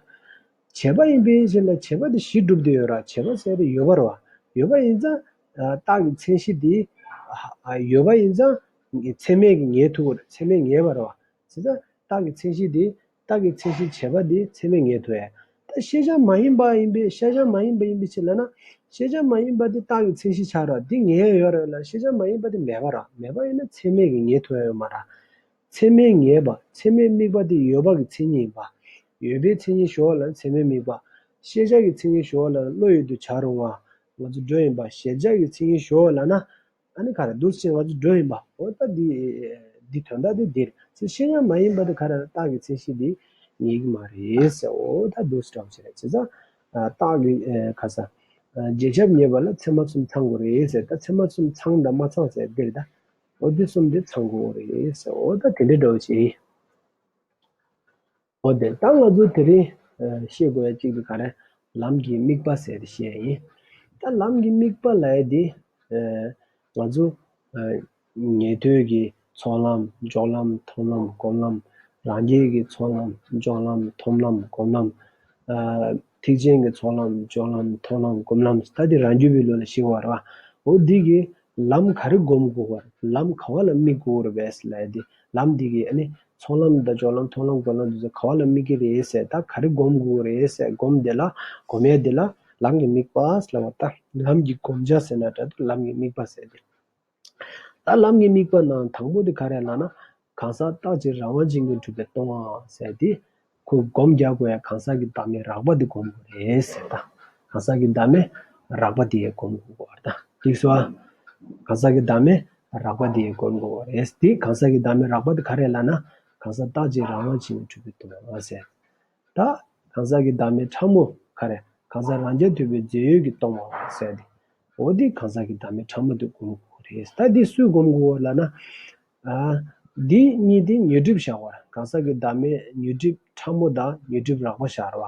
བྱས་པ་ཡིན་པས་ཟེར་ན་བྱས་པ་དེ་གཞི་གྲུབ་སྟེ་ཡོད་ར། བྱས་པ་ཟེར་དེ་ཡོད་པ་རེད་བ། ཡོད་པ་ཡིན་ཙང་རྟགས་ཀྱི་མཚན་གཞི་དེ་ཡོད་པ་ཡིན་ཙང་ཚད་མས་ཀྱིས་ངེས་ཐུབ་ཀྱི་རེད། ཚད་མས་ངེས་པ་རེད་བ། བྱས་ཙང་རྟགས་ཀྱི་མཚན་གཞི་དེ། རྟགས་ཀྱི་མཚན་གཞི་བྱས་པ་དེ་ཚད་མས་ངེས་ཐུབ་ཡ། ད་ཤེས་བྱ་མ་ཡིན་པ་ཡིན་པས། ཤེས་བྱ་མ་ཡིན་པ་ཡིན་པའི་ཕྱིར་ལབ་ན། ཤེས་བྱ་མ་ཡིན་པ་དེ་རྟགས་ཀྱི་མཚན་གཞི་ཆགས་ར། དེ་ངེས་ཡ་ཡོད་རེད་ལ། ཤེས་བྱ་མ་ཡིན་པ་དེ་མེད་པ་ར། མེད་པ་ཡིན་ན་ཚད་མས་ཀྱིས་ངེས་ཐུབ་ཡ་ཡོད་མ་ར། ཚད་མས་ངེས་པ། ཚད་མས་དམིགས་པ་དེ་ཡོད་པ་གི་མཚན་ཉིད་ཡིན་པ། ཡོད་པའི་མཚན་ཉིད་ཞོག་ལ་ཚད་མས་དམིགས་པ། ཤེས་བྱ་གི་མཚན་ཉིད་ཞོག་ལ་བློ་ཡུལ་དུ་བྱ་རུང་བ། ང་ཚོ་འགྲོ་ཡིན་པ། གཞལ་བྱ་གི་མཚན་ཉིད་ཞོག་ལབ་ན། ཨ་ནི་ག་རེ་འདུག་ཅེས་ང་ཚོ་འགྲོ་ཡིན་པ། འོ་ད་འདི་འདི་དོན་དག་འདི་འདིར་ཚེ་ཤེས་ཡ་མ་ཡིན་པ་དེ་ག་རེ་རྟགས་ཀྱི་མཚན་གཞི་འདི་ངེས་ཀྱི་མ་རེད་ཟེར། འོ་ད་འདུག་སེ་འདྲ་བོ་ཞིག་རེད། བྱས་ཙང་རྟགས་ཀྱི་ག་ས་རྗེས་ཁྱབ་ངེས་པ་ལ་ཚད་མ་གསུམ་ཚང་དགོས་རེད་ཟེར། ད་ཚད་མ་གསུམ་ཚང་དང་མ་ཚང་ཟེར་འདིར་ད་འོ་འདི་གསུམ་འདི་ཚང་དགོས་རེད་ཟེར། འོ་ད་དེ་འདྲའི་འདྲ་བོ་ཞིག་ཡིན། འོ་དེ་ད་ང་ཚོ་དེ་རིང་ཤེས་དགོས་ཡ་གཅིག་དེ་ག་རེ། ལམ་གྱི་དམིགས་པ་ཟེར་དེ་བཤད་ཡིན། ད་ལམ་གྱི་དམིགས་པ་ལབ་ཡ་དེ་ང་ཚོ་ཉན་ཐོས་ཀྱི་ཚོགས་ལམ། སྦྱོར་ལམ། མཐོང་ལམ། སྒོམ་ལམ། རང་རྒྱལ་གྱི་ཚོགས་ལམ། སྦྱོར་ལམ། མཐོང་ལམ། སྒོམ་ལམ། ཐེག་ཆེན་གྱི་ཚོགས་ལམ། སྦྱོར་ལམ། མཐོང་ལམ། སྒོམ་ལམ། ད་དེ་རང་རྒྱུད་པའི་ལུགས་ལ་ཤེས་དགོས་པ་རེད་བ། འོ་འདི་གི་ལམ་ག་རེ་སྒོམ་དགོས་པ། ལམ་ག་བ་ལ་དམིགས་དགོས་རེད་པས་ལབ་ཡ་དེ། ལམ་འདི་གི་ཨ་ནི་ཚོགས་ལམ་དང་སྦྱོར་ལམ། མཐོང་ལམ། སྒོམ་ལམ་འདི་ཚོ་ག་བ་ལ་དམིགས་ཀྱི་རེད་ཟེར། ད་ག་རེ་སྒོམ་དགོས་རེད་ཟེར། སྒོམ་དེ་ལ་སྒོམ་ཡ་དེ་ལ་ལམ་གྱི་དམིགས་པ་ཟེར་ལབ་པ། ད་ལམ་གྱི་བསྒོམ་བྱ་ཟེར་ན་འདྲ་འདུག་ལམ་གྱི་དམིགས་པ་ཟེར་དེ། ད་ལམ་གྱི་དམིགས་པ་ནང་དང་པོ་དེ་ག་རེ་ལབ་ན། གང་ཟག་རྟག་གཅིག་རང་དབང་ཅན་གྱིས་གྲུབ་པའི་སྟོང་པ་ཟེར་དེ། ཁོས་སྒོམ་རྒྱག་དགོས་ཡ་གང་ཟག་གི་བདག་མེད་རགས་པ་དེ་སྒོམ་དགོས་རེད་ཟེར། ད་གང་ཟག་གི་བདག་མེད་རགས་པ་དེ་ཡང་སྒོམ་དགོས་པ་རེད། ད་འགྲིག་སོང་ཨ། གང་ཟག་གི་བདག་མེད་རགས་པ་དེ་ཡང་སྒོམ་དགོས་པ་རེད། དེ་གང་ཟག་གི་བདག་མེད་རགས་པ་དེ་ག་རེ་ལབ་ན། གང་ཟག་རྟག་གཅིག་རང་དབང་ཅན་གྱིས་གྲུབ་པའི་སྟོང་པ་ཟེར། ད་གང་ཟག་གི་བདག་མེད་ཕྲ་མོ་ག་རེ། གང་ཟག་རང་རྐྱ་ཐུབ་པའི་རྫས་ཡོད་ཀྱིས་སྟོང་པ་ཟེར་དེ། འོ་དེ་གང་ཟག་གི་བདག་མེད་ཕྲ་མོ་དེ་སྒོམ་དགོས་རེད། ད་འདི་སུས་སྒོམ་དགོས་ལབ་ན། ཨ། འདི་གཉིས་དེ་ཉོན་སྒྲིབ་བཞག་པ་རེད། གང་ཟག་གི་བདག་མེད་ཉོན་སྒྲིབ་ཕྲ་མོ་དང་ཉོན་སྒྲིབ་རགས་པ་བཞག་རེད་བ།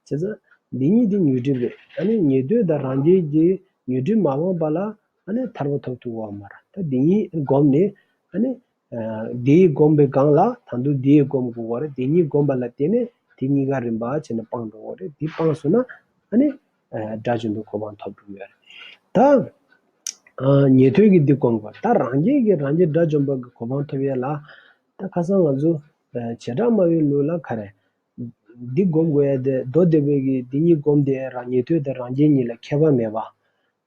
བྱས་ཙང་འདི་གཉིས་དེ་ཉོན་སྒྲིབ་རེད། ཨ་ནི་ཉན་ཐོས་དང་རང་རྒྱལ་གྱིས་ཉོན་སྒྲིབ་མ་སྤངས་པ་ལ་ཨ་ནི་ཐར་པ་ཐོབ་ཐུབ་ཀྱི་ཡོད་མ་རེད། ད་འདི་གཉིས་བསྒོམས་ནས་ཨ་ནི། ཨ། འདི་གཉིས་བསྒོམས་པའི་སྒང་ལ་ད་དུང་འདི་གཉིས་བསྒོམ་དགོས་པ་རེད། འདི་གཉིས་བསྒོམས་པ་ལ་བརྟེན་ནས་དེ་གཉིས་ཀ་རིམ་པ་བྱས་ནས་སྤངས་འགྲོ་དགོས་རེད། འདི་སྤངས་སོང་ན་ཨ་ནི། ཨ། དགྲ་བཅོམ་པའི་གོ་འཕང་ཐོབ་འགྲོ་གི་ཡོད་རེད། ད། ཨ། ཉན་ཐོས་ཀྱིས་འདི་བསྒོམ་དགོས། ད་རང་རྒྱལ་གྱིས་རང་རྒྱལ་དགྲ་བཅོམ་པ་གི་གོ་འཕང་ཐོབ་ཡས་ལ། ད་ཁ་སང་ང་ཚོ། ཨ། བྱེ་བྲག་སྨྲ་བའི་ལུགས་ལ་ག་རེ། འདི་བསྒོམ་དགོས་ཡ་དེ་མདོ་སྡེ་པའི་གི་འདི་གཉིས་བསྒོམ་དེ་རང་ཉན་ཐོས་དང་རང་རྒྱལ་གཉིས་ལ་ཁྱད་པར་མེད་པ།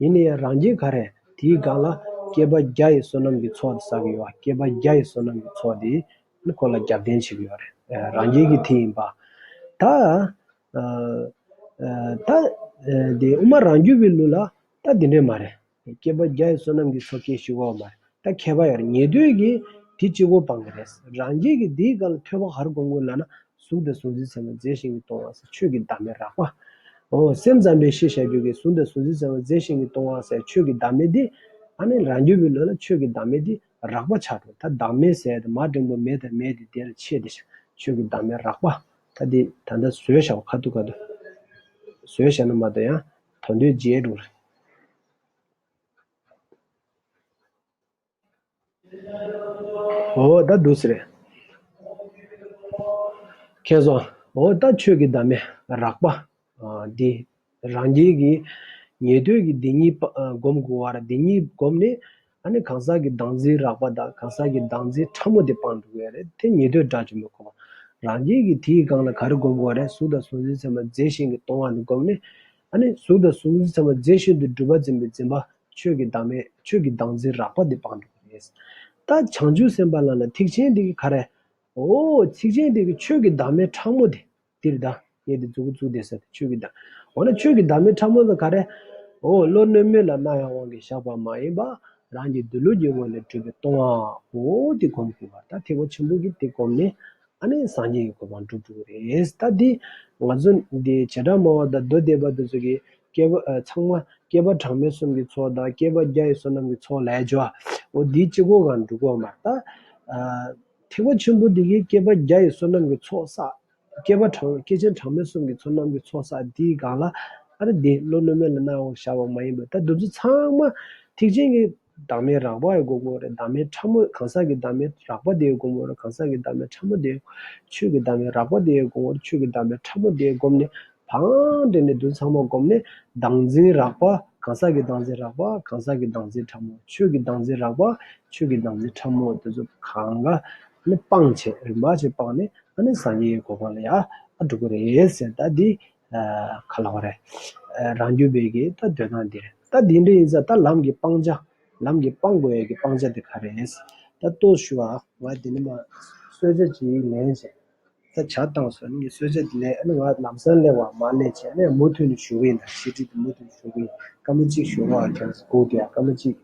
ཡིན་ན་ཡང་རང་རྒྱལ་ག་རེ། དེའི་སྒང་ལ་བསྐལ་པ་བརྒྱ་ཡི་བསོད་ནམས་ཀྱི་ཚོགས་དེ་བསགས་ཀྱི་ཡོད་པ། བསྐལ་པ་བརྒྱ་ཡི་བསོད་ནམས་ཀྱི་ཚོགས་དེ་ནི་ཁོ་ལ་རྒྱབ་རྟེན་བྱེད་ཀྱི་ཡོད་རེད། ཨ། རང་རྒྱལ་གྱི་དེ་ཡིན་པ། ད། ཨ། ཨ། ད། ཨ། དེ་དབུ་མ་རང་རྒྱུད་པའི་ལུགས་ལ་ད་དེ་འདྲས་མ་རེད། བསྐལ་པ་བརྒྱ་ཡི་བསོད་ནམས་ཀྱི་ཚོགས་སྐྱེ་ཞུ་གི་ཡོད་མ་རེད། ད་ཁྱད་པར་ཡོད་རེད། ཉན་ཐོས་ཀྱིས་དེ་གཅིག་པོ་སྤང་གི་རེད། རང་རྒྱལ་གྱིས་དེའི་སྒང་ལ་ཐོས་པ་ག་རེ་སྒོམ་དགོས་ལབ་ན། གཟུགས་དང་གཟུགས་འཛིན་ཚད་མ་རྫས་གཞན་གྱིས་སྟོང་པ་ཟེར་ཆོས་ཀྱི་བདག་མེད་རགས་པ། འོ། སེམས་ཙམ་པས་ཤེས་བྱ་རྒྱུད་ཀྱི་གཟུགས་དང་གཟུགས་འཛིན་ཚད་མ་རྫས་གཞན་གྱིས་སྟོང་པ་ཟེར་ཆོས་ཀྱི་བདག་མེད་དེ། ཨ་ནི་རང་རྒྱུད་པའི་ལུགས་ལ་ཆོས་ཀྱི་བདག་མེད་དེ་ རགས་པ་ཆགས་འགྲོ། ད་བདག་མེད་ཟེར་ཡ་དེ་མ་འགྲེང་བུ་མེ་དང་མེ་དེ་དེ་ལ་ཆད་དེ་ཆོས་ཀྱི་བདག་མེད་རགས་པ། ད་དེ་ད་ལྟ་བཟོས་བཞག་པ་ཁ་ཐུག་ཁ་ཐུག་བཟོས་བཞག་ན་མ་གཏོགས་ཡང་དོན་དོན་བརྗེད་འགྲོ་རེད། འོ་ད་འདུག་སེ་རེད། མཁྱེན་སོང་། འོ་ད་ཆོས་ཀྱི་བདག་མེད་རགས་པ། ཨ་འདི་རང་རྒྱལ་གྱི་ཉན་ཐོས་ཀྱི་འདི་གཉིས་པ་ཨ་སྒོམ་དགོས་པ་རེད། འདི་གཉིས་བསྒོམས་ནས་ཨ་ནི་གང་ཟག་གི་བདག་འཛིན་རགས་པ་དང་གང་ཟག་གི་བདག་འཛིན་ཕྲ་མོ་དེ་སྤང་འགྲོ་གི་རེད། དེ་ཉན་ཐོས་དགྲ་བཅོམ་པའི་གོ་འཕང་། རང་རྒྱལ་གྱི་དེའི་སྒང་ལ་ག་རེ་སྒོམ་དགོས་པ་རེད། གཟུགས་དང་གཟུགས་འཛིན་ཚད་མ་རྫས་གཞན་གྱིས་སྟོང་བ་དེ་བསྒོམས་ནས་ཨ་ནི་གཟུགས་དང་གཟུགས་འཛིན་ཚད་མ་རྫས་གཞན་དུ་གྲུབ་པར་འཛིན་པའི་འཛིན་པ། ཆོས་ཀྱི་བདག་མེད། ཆོས་ཀྱི་བདག་འཛིན་རགས་པ་འདི་སྤང་འགྲོ་གི་རེད། ད་བྱང་ཆུབ་སེམས་དཔའ་ལབ་ན་ཐེག་ཆེན་འདི་གི་ག་རེ། འོ་ཐེག་ཆེན་འདི་གི་ཆོས་ཀྱི་བདག་མེད་ཕྲ་མོ་འདི་འདིར་གདའ། ངས་འདི་མཛུབ་གུ་བཙུགས་བསྡད་ས་དེ་ཆོས་ཀྱི་བདག་འོ་ན་ཆོས་ཀྱི་བདག་མེད་ཕྲ་མོ་ལ་ག་རེ། འོ་བློ་རྣོན་མིན་ལ་སྣང་བའི་དབང་གིས་བཞག་པ་མ་ཡིན་པ། རང་གི་འདུལ་ལུགས་ཀྱི་ངོས་ནས་གྲུབ་པའི་སྟོང་པ། འོ་འདི་སྒོམ་དགོས་པ། ད་ཐེག་པ་ཆེན་པོ་གི་འདི་སྒོམ་ནས། ཨ་ནི་སངས་རྒྱས་ཀྱི་གོ་འཕང་འགྲུབ་འགྲོ་གི་རེད། ད་འདི་ང་ཚོ་འདི་བྱེ་བྲག་སྨྲ་བ་དང་མདོ་སྡེ་པ་དེ་ཚོ་གི་བསྐལ་པ་ཨ་ཚང་མ་བསྐལ་པ་གྲངས་མེད་གསུམ་གྱི་ཚོགས་དང་བསྐལ་པ་བརྒྱ་ཡི་བསོད་ནམས་ཀྱི་ཚོགས་ལས་བྱུང་བ། འོ་འདི་གཅིག་པོ་གང་འགྲུབ་གོ་མ་ད། ཨ་ཐེག་པ་ཆེན་པོ་འདི་གིས་བསྐལ་པ་བརྒྱ་ཡི་བསོད་ནམས་ཀྱི་ཚོགས་བསགས། བསྐལ་པ་གྲངས་བསྐལ་ཆེན་གྲངས་མེད་གསུམ་གྱི་བསོད་ནམས་ཀྱི་ཚོགས་བསགས་འདིའི་སྒང་ལ་ཨ་ནི་འདི་བློ་རྣོན་མིན་ལ་སྣང་བ་བཞག་པ་མ་ཡིན་པ། ད་འདི་ཚོ་ཚང་མ་ཐེག་ཆེན་གྱི་བདག་མེད་རགས་པ་ཡི་སྒོམ་དགོས་རེད། བདག་མེད་ཕྲ་མོ་གང་ཟག་གི་བདག་མེད་རགས་པ་དེ་ཡི་སྒོམ་དགོས་རེད། གང་ཟག་གི་བདག་མེད་ཕྲ་མོ་དེ་ཆོས་ཀྱི་བདག་མེད་རགས་པ་དེ་ཡི་སྒོམ་དགོས་རེད། ཆོས་ཀྱི་བདག་མེད་ཕྲ་མོ་དེ་ཡི་སྒོམ་ནས་བང་འདྲེན་ནས་འདི་ཚང་མ་སྒོམ་ནས་བདག་འཛིན་རགས་པ་གང་ཟག་གི་བདག་འཛིན་རགས་པ་གང་ཟག་གི་བདག་འཛིན་ཕྲ་མོ། ཆོས་ཀྱི་བདག་འཛིན་རགས་པ་ཆོས་ཀྱི་བདག་འཛིན་ཕྲ་མོ་དེ་ཚོ་གང་ག་ནི་སྤངས་བྱས་རིམ་པ་བྱས་སྤངས་ནས་ཨ་ནི་སངས་རྒྱས་ཀྱི་གོ་འཕང་ལ་ཡ་ཨ་འགྲོ་གི་རེད་ཟེར། ད་འདི་ཨ་ག་ལབ་དགོས་རེད། ཨ་རང་རྒྱུད་པའི་གི་ད་འདོད་སྟངས་འདི་རེད། ད་འདི་འདྲ་ཡིན་ཙང་ད་ལམ་གྱི་སྤང་བྱ། ལམ་གྱི་སྤང་དགོས་ཡས་ཀྱི་སྤང་བྱ་དེ་ག་རེ་རེད། ད་ལྟོས་ཞུ་བ། ང་འདི་ནས་མར་གསོལ་ཇ་ཅིག་ལེན་བྱས། ད་ཇ་བཏང་སོང་། ངས་གསོལ་ཇ་དེ་ལེན། ཨ་ནི་ང་ལམ་སང་སླེབས་པ་མར་སླེབས་བྱས་ཨ་ནི་མུ་མཐུད་ནས་ཞུ་གི་ཡིན། ད་བཤད་ཁྲིད་དེ་མུ་མཐུད་ནས་ཞུ་གི་ཡིན། སྐར་མ་གཅིག་ཞུ་རོགས། ཨ་ཁྱེད་རང་སྒུག་བསྡད་ཡ། སྐར་མ་གཅིག་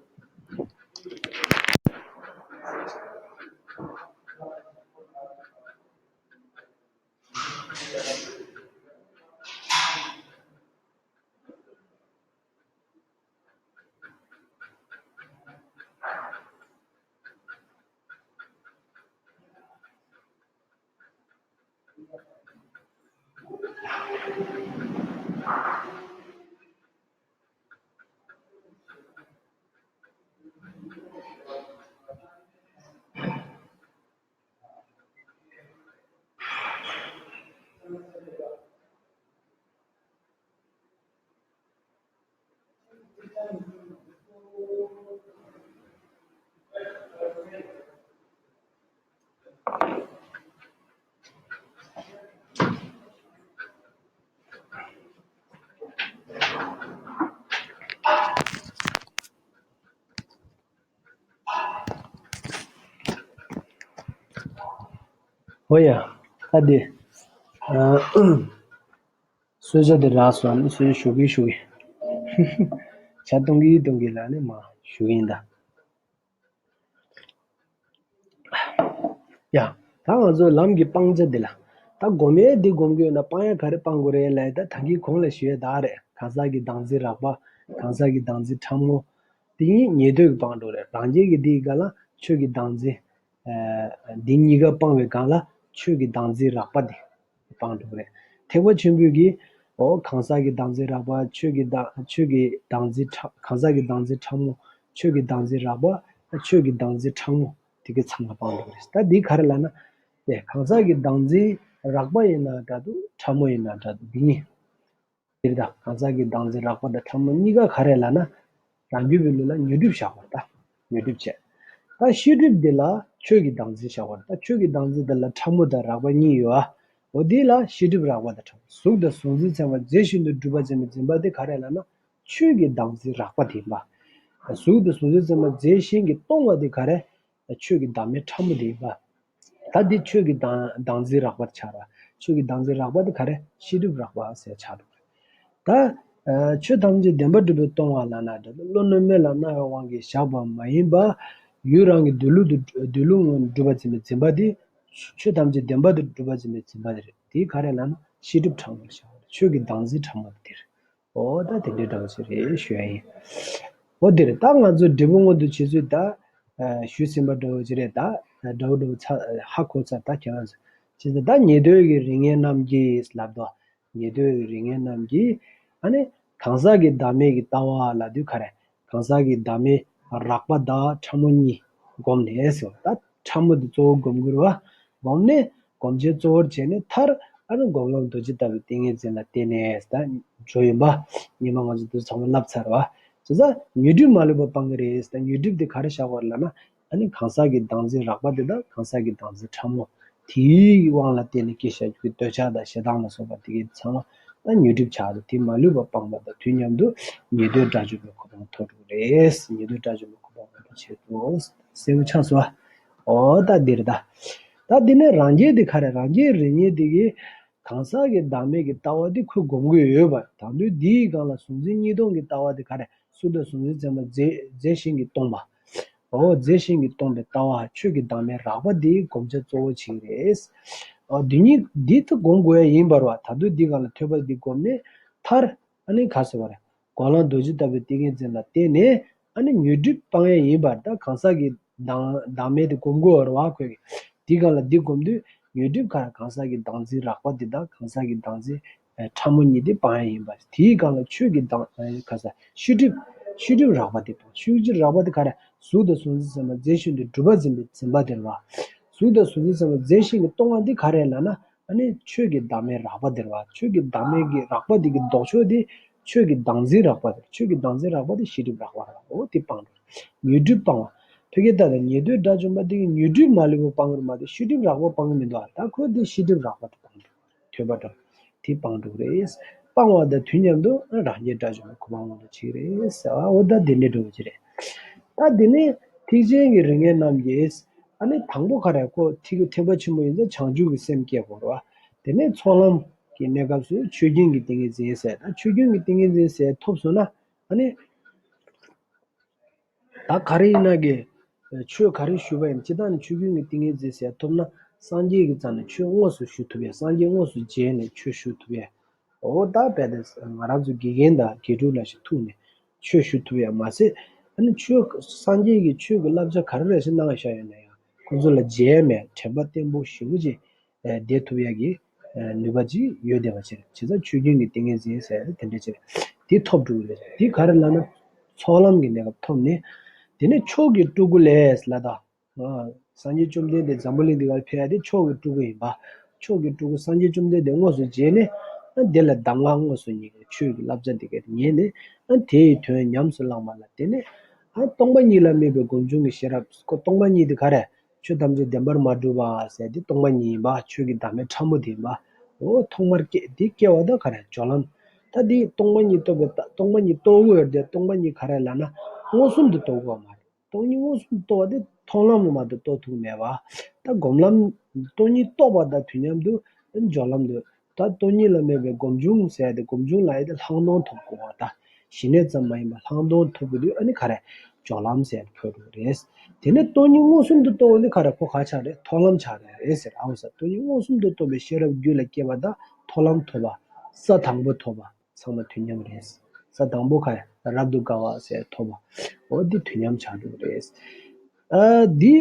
ཨོ་ཡ། ཨ་དེ། ཨ། གསོལ་ཇ་དེ་རག་སོང་། ཨ་ནི་གསོལ་ཇ་ཞུ་གི་ཞུ་གི། ཇ་བཏུང་གི་བཏུང་གི་ལ་ནི་མ་ཞུ་གི་ཡིན་ད། ཡ། ད་ང་ཚོ་ལམ་གྱི་སྤང་བྱ་འདི་ལ། ད་སྒོམ་ཡས་འདི་སྒོམ་གྱི་ཡོད་ན་སྤང་ཡས་ག་རེ་སྤང་དགོས་རེད་ལབ་ཡ། ད་ད་གིན་གོང་ལ་ཞུས་ཡ་ད་རེད། གང་ཟག་གི་བདག་འཛིན་རགས་པ། གང་ཟག་གི་བདག་འཛིན་ཕྲ་མོ། འདི་གཉིས་ཉན་ཐོས་ཀྱིས་སྤང་འགྲོ་རེད། རང་རྒྱལ་གྱི་འདིའི་སྒང་ལ་ཆོས་ཀྱི་བདག་འཛིན། ཨ་འདི་གཉིས་ཀ་སྤང་བའི་སྒང་ལ་ཆོས་ཀྱི་བདག་འཛིན་རགས་པ་འདི། སྤང་འགྲོ་གི་རེད། ཐེག་པ་ཆེན་པོའི་གི། འོ་གང་ཟག་གི་བདག་འཛིན་རགས་པ། ཆོས་ཀྱི་བདག་ཆོས་ཀྱི་བདག་འཛིན་ཕྲ། གང་ཟག་གི་བདག་འཛིན་ཕྲ་མོ། ཆོས་ཀྱི་བདག་འཛིན་རགས་པ། ཆོས་ཀྱི་བདག་འཛིན་ཕྲ་མོ། དེ་གི་ཚང་མ་སྤང་འགྲོ་གི་རེད། ད་འདི་ག་རེ་ལབ་ན། ཨེ་གང་ཟག་གི་བདག་འཛིན་རགས་པ་ཡིན་ན་འདྲ་འདུག་ཕྲ་མོ་ཡིན་ན་འདྲ་འདུག་འདི་གཉིས། དེ་རེད་ད། གང་ཟག་གི་བདག་འཛིན་རགས་པ་དང་ཕྲ་མོ་གཉིས་ཀ་ག་རེ་ལབ་ན། རང་རྒྱུད་པའི་ལུགས་ལ་ཉོན་སྒྲིབ་བཞག་པ་རེད་ད། ཉོན་སྒྲིབ་བྱས། ད་ཤེས་སྒྲིབ་འདི་ལ་ཆོས་ཀྱི་བདག་འཛིན་བཞག་པ་རེད་ད། ཆོས་ཀྱི་བདག་འཛིན་འདི་ལ་ཕྲ་མོ་དང་རགས་པ་གཉིས་ཡོད་ཨ། འོ་འདི་ལ་ཤེས་སྒྲིབ་རགས་པ་དང་ཕྲ་མོ། གཟུགས་དང་གཟུགས་འཛིན་ཚད་མ་རྫས་གཞན་དུ་གྲུབ་པར་འཛིན་པའི་འཛིན་པ་འདི་ག་རེ་ལབ་ན། ཆོས་ཀྱི་བདག་འཛིན་རགས་པ་དེ་ཡིན་པ། གཟུགས་དང་གཟུགས་འཛིན་ཚད་མ་རྫས་གཞན་གྱིས་སྟོང་བ་འདི་ག་རེ། ཆོས་ཀྱི་བདག་མེད་ཕྲ་མོ་དེ་ཡིན་པ། ད་འདི་ཆོས་ཀྱི་བདག་བདག་འཛིན་རགས་པར་ཆགས་ར། ཆོས་ཀྱི་བདག་འཛིན་རགས་པ་དེ་ག་རེ། ཤེས་སྒྲིབ་རགས་པ་ཟེར་ཆགས་འགྲོ་གི་རེད། ད་ཨ་ཆོས་ཐམས་ཅད་བདེན་པར་གྲུབ་པས་སྟོང་བ་ལབ་ན་འདྲ། བློ་རྣོན་མིན་ལ་སྣང་བའི་དབང་གིས་བཞག་པ་མ་ཡིན་པ། ཡུལ་རང་གི་འདོད་ལུགས་དུ་འདོད་ལུགས་ངོས་ནས་གྲུབ་པར་འཛིན་པའི་འཛིན་པ་དེ། ཆོས་ཐམས་ཅད་བདེན་པར་དུ་གྲུབ་པར་འཛིན་པའི་འཛིན་པ་དེ་རེད། དེ་ག་རེ་ལབ་ན་ཤེས་སྒྲིབ་ཕྲ་མོར་བཞག་པ་རེད། ཆོས་ཀྱི་བདག་འཛིན་ཕྲ་མོ་དེ་རེད། འོ་ད་དེ་འདྲའི་འདྲ་བོ་ཞིག་རེད་ཞུ་ཡ་ཡིན། འོ་དེ་རེད། ད་ང་ཚོ་འབྲས་བུ་མངོན་དུ་བྱེད་ཚུལ་ད། ཞུས་ཟིན་པ་འདྲ་བོ་ཅིག་རེད། ད་འདྲ་བོ་འདྲ་བོ་ཚ་ཧ་གོ་ཚར། ད་ཁྱེད་རང་ཚོ་ཅི་ཟེར། ད་ཉེ་དོན་གྱི་རིགས་ངན་རྣམས་ཀྱིས་ལབ་དོ། ཉེ་དོན་གྱི་རིགས་ངན་རྣམས་ཀྱིས། ཨ་ནི་གང་ཟག་གི་བདག་མེད་ཀྱི་ལྟ་བ་ལབ་དུས་ག་རེ། གང་ཟག་གི་བདག་མེད་རགས་པ་དང་ཕྲ་མོ་གཉིས་བསྒོམས་ནས་ཟེར། ད་ཕྲ་མོ་དེ་གཙོ་བོ་བསྒོམ་དགོས་རེད་བ། བསྒོམས་ནས་བསྒོམ་བྱའི་གཙོ་བོར་བྱས་ནས། མཐར་ཨ་ནི་སྒོམ་ལམ་རྡོ་རྗེ་ལྟ་བུའི་ཏིང་ངེ་འཛིན་ལ་བརྟེན་ནས་ད་བརྗོད་ཡིན་པ། ཉི་མ་ང་ཚོ་འདི་ཚང་མ་བསླབ་ཚར་བ། བྱས་ཙང་ཉོན་སྒྲིབ་མ་ལུས་པ་སྤང་གི་རེད། ད་ཉོན་སྒྲིབ་དེ་ག་རེ་བཞག་པ་རེད་ལབ་ན། ཨ་ནི་གང་ཟག་གི་བདག་འཛིན་རགས་པ་དེ་དང་གང་ཟག་གི་བདག་འཛིན་ཕྲ་མོ། དེའི་དབང་ལ་བརྟེན་ནས་སྐྱེ་བཞག་རྒྱུ་གི་འདོད་ཆགས་དང་ཞེ་སྡང་ལ་སོགས་པ་དེ་གའི་ཚང་མ་ད་ཉོན་སྒྲིབ་ཆགས་འདུག། དེ་མ་ལུས་པ་སྤངས་པ་དང་དུས་མཉམ་དུ་ཉེ་དོན་དགྲ་བཅོམ་པའི་གོ་འཕང་ཐོབ་འགྲོ་གི་རེད། ཉེ་དོན་དགྲ་བཅོམ་པའི་གོ་འཕང་ཐོབ་པ་བྱེད་དགོས། གསལ་པོ་ཆགས་སོང་ཨ། འོ་ད་འདིར་ད། ད་འདི་ནས་རང་རྒྱལ་འདི་ག་རེ། རང་རྒྱལ་རིགས་ངན་འདི་གིས་གང་ཟག་གི་བདག་མེད་ཀྱི་ལྟ་བ་འདི་ཁོས་སྒོམ་གྱི་ཡོད་པ། ད་དུང་འདིའི་སྒང་ལ་གཟུང་འཛིན་གཉིས་སྟོང་གི་ལྟ་བ་འདི་ག་རེ། གཟུགས་དང་གཟུང་འཛིན་ཚད་མ་རྫས་རྫས་གཞན་གྱིས་སྟོང་པ། འོ་རྫས་གཞན་གྱིས་སྟོང་པའི་ལྟ་བ། ཆོས་ཀྱི་བདག་མེད་རགས་པ་འདི་སྒོམ་བྱ་གཙོ་བོ་བྱེད་ཀྱི་རེད། འོ་འདི་ཉིད་འདི་ད་སྒོམ་དགོས་ཡ་ཡིན་པ་རེད་བ། ད་དུང་འདི་སྒང་ལ་ཐོས་པ་འདི་བསྒོམས་ནས་མཐར་ཨ་ནི་ག་ཟེར་བ་རེད། སྒོམ་ལམ་རྡོ་རྗེ་ལྟ་བུའི་ཏིང་ངེ་འཛིན་ལ་བརྟེན་ནས་ཨ་ནི་ཉོན་སྒྲིབ་སྤང་ཡ་ཡིན་པ། ད་གང་ཟག་གི་བདག་བདག་མེད་དེ་སྒོམ་དགོས་པ་རེད་བ་ཁོས་ཀྱི། འདི་སྒང་ལ་འདི་བསྒོམ་དུས་ཉོན་སྒྲིབ་ག་རེ། གང་ཟག་གི་བདག་འཛིན་རགས་པ་འདི་དང་གང་ཟག་གི་བདག་འཛིན་ཕྲ་མོ་གཉིས་དེ་སྤང་ཡ་ཡིན་པ། དེའི་སྒང་ལ་ཆོས་ཀྱི་བདག་ག་ཟེར། ཤེས་སྒྲིབ། ཤེས་སྒྲིབ་རགས་པ་དེ་སྤང་། ཤེས་སྒྲིབ་རགས་པ་དེ་ག་རེ། གཟུགས་དང་གཟུང་འཛིན་ཚད་མ་རྫས་གཞན་དུ་གྲུབ་པར་འཛིན་པའི་འཛིན་པ་དེ་རེད་བ། གཟུགས་དང་གཟུང་འཛིན་ཚད་མ་རྫས་གཞན་གྱིས་སྟོང་བ་འདི་ག་རེ་ལབ་ན། ཨ་ནི་ཆོས་ཀྱི་བདག་མེད་རགས་པ་དེ་རེད་བ། ཆོས་ཀྱི་བདག་མེད་ཀྱི་རགས་པ་དེ་གི་ལྡོག་ཕྱོགས་དེ་ཆོས་ཀྱི་བདག་འཛིན་རགས་པ་དེ། ཆོས་ཀྱི་བདག་འཛིན་རགས་པ་དེ་ཤེས་སྒྲིབ་རགས་པ་རེད་བ། འོ་དེ་སྤང་འགྲོ། ཉོན་སྒྲིབ་སྤང་བ། ཐོད་རྒལ་ལྟ་དང་ཉེ་དོན་དགྲ་བཅོམ་པ་དེ་གིས་ཉོན་སྒྲིབ་མ་ལུས་པ་སྤང་གི་རེད་མ་གཏོགས་ཤེས་སྒྲིབ་རགས་པ་སྤང་གི་མི་འདུག་ཨ། ད་ཁོས་དེ་ཤེས་སྒྲིབ་རགས་པ་དེ་སྤང་འགྲོ། ཐོས་པ་འགྲོ། དེ་སྤང་འགྲོ་གི་རེད། སྤང་བ་དང་དུས་མཉམ་དུ་རང་རྒྱལ་དགྲ་བཅོམ་པའི་གོ་འཕང་མངོན་དུ་བྱེད་ཀྱི་རེད་ཟེར་བ། འོ་ད་དེ་འདྲའི་འགྲོ་གི་རེད། ད་དེ་ནས་ཐེག་ཆེན་གྱི་རིགས་ངན་རྣམས་ཀྱིས། ཨ་ནི་དང་པོ་ག་རེ། ཁོ་ཐེག་ཐེག་པ་ཆེན་པོ་ཡིན་ཙང་བྱང་ཆུབ་ཀྱི་སེམས་སྐྱེ་དགོས་རེད་བ། དེ་ནས་ཚོགས་ལམ་གྱི་གནས་སྐབས་སུ་ཆོས་ཀུན་གྱི་ཏིང་ངེ་འཛིན་ཟེར། ད་ཆོས་ཀུན་གྱི་ཏིང་ངེ་འཛིན་ཟེར་ཐོབ་སོང་ན། ཨ་ནི་ད་ག་རེ་ཡིན་ན་གི་ཆོས་ག་རེ་ཞུས་པ་ཡིན། སྤྱིར་བཏང་ནས་ཆོས་ཀུན་གྱི་ཏིང་ངེ་འཛིན་ཟེར་ཐོབ་ན། སངས་རྒྱས་ཀྱི་རྩ་ནས་ཆོས་དངོས་སུ་ཞུ་ཐུབ་ཡ། སངས་རྒྱས་དངོས་སུ་མཇལ་ནས་ཆོས་ཞུ་ཐུབ་ཡ། འོ་ད་རྦད་དེ་ང་རང་ཚོ་དགེ་རྒན་དང་དགེ་ཕྲུག་ལ་ཞིག་ཐུག་ནས་ཆོས་ཞུ་ཐུབ་ཡ་མ་ཟད། ཨ་ནི་ཆོས་སངས་རྒྱས་ཀྱི་ཆོས་ཀྱི་བསླབ་བྱ་ག་རེ་རེ་ཞིག་གནང་བཞག་ཡོད་ན་ཡང་ཁོང་ཚོ་ལ་མཇལ་མེད་དྲན་པ་བརྟན་པོ་ཞེ་པོ་ཅིག་བསྡད་ཐུབ་ཡ་གི་ནུས་པ་ཅིག་ཡོད་བསྡད་པ་ཅིག་རེད། བྱས་ཙང་ཆོས་ཀུན་གྱི་ཏིང་ངེ་འཛིན་ཟེར་དེ་འདྲ་ཅིག་རེད། དེ་ཐོབ་འགྲོ་གི་རེད། དེ་ག་རེ་ལབ་ན་ཚོགས་ལམ་གྱི་གནས་སྐབས་ཐོབ་ནས། དེ་ནས་མཆོག་གི་སྤྲུལ་སྐུ་ལས་ལབ་ད། སངས་རྒྱས་བཅོམ་ལྡན་འདས་འཛམ་བུ་གླིང་འདི་གར་ཕེབས་ཡ་དེ་མཆོག་གི་སྤྲུལ་སྐུ་ཡིན་པ། མཆོག་གི་སྤྲུལ་སྐུ་སངས་རྒྱས་བཅོམ་ལྡན་འདས་དངོས་སུ་མཇལ་ནས། ཨ་དེ་ལ་གདམས་ངག་དངོས་སུ་ཉན་ནས་ཆོས་ཀྱི་བསླབ་བྱ་འདི་གར་ཉན་ནས། ཨ་དེའི་དོན་ཉམས་སུ་བླངས་པ་ལ་བརྟེན་ནས། ཨ་སྟོང་པ་ཉིད་ལ་དམིགས་པའི་སྒོམ་བྱུང་གི་ཤེས་རབ། ཁོ་སྟོང་པ་ཉིད་དེ་ག་རེ། ཆོས་ཐམས་ཅད་བདེན་པར་མ་གྲུབ་པ་ཟེར་དེ་སྟོང་པ་ཉིད་ཡིན་པ། ཆོས་ཀྱི་བདག་མེད་ཕྲ་མོ་དེ་ཡིན་པ། འོ་ཐོག་མར་སྐྱེ་དེ་སྐྱེ་བ་དང་ག་རེ་སྦྱོར་ལམ། ད་དེ་སྟོང་པ་ཉིད་རྟོགས་པའི་ད་སྟོང་པ་ཉིད་རྟོགས་དགོས་ཡོད་དེ། སྟོང་པ་ཉིད་ག་རེ་ལབ་ན་མངོན་སུམ་དུ་རྟོགས་དགོས་པ་མ་རེད། སྟོང་ཉིད་མངོན་སུམ་དུ་རྟོགས་པ་དེ་མཐོང་ལམ་ལ་མ་གཏོགས་རྟོགས་ཐུབ་མེད་པ། ད་སྒོམ་ལམ། སྟོང་ཉིད་རྟོགས་པ་དང་དུས་མཉམ་དུ་སྦྱོར་ལམ་དུ། ད་སྟོང་ཉིད་ལ་དམིགས་པའི་སྒོམ་བྱུང་ཟེར་ཏེ་སྒོམ་བྱུང་ལ་ཡ་དེ་ལྷག་མཐོང་ཐོབ་དགོས་པ། ད་ཞི་གནས་ཙམ་མ་ཡིན་པར་ལྷག་མཐོང་ཐོབ་དགོས་དུས་ཨ་ནི་ག་རེ་སྦྱོར་ལམ་ཟེར་འཕོ་འགྲོ་རེད། དེ་ནས་སྟོང་ཉིད་མངོན་སུམ་དུ་རྟོགས་པ་ནི་ག་རེ། ཁོ་ག་ཆགས་རེད། མཐོང་ལམ་ཆགས་རེད་ཟེར། ཨའོ་ས། སྟོང་ཉིད་མངོན་སུམ་དུ་རྟོགས་པའི་ཤེས་རབ་རྒྱུད་ལ་སྐྱེས་པ་དང་མཐོང་ལམ་ཐོབ་པ། ས་དང་པོ་ཐོབ་པ། ཚང་མ་དུས་མཉམ་རེད། ས་དང་པོ་ག་རེ། རབ་ཏུ་དགའ་བ་ཟེར་ཐོབ་པ། འོ་འདི་དུས་མཉམ་ཆགས་འགྲོ་གི་རེད། ཨ་འདི་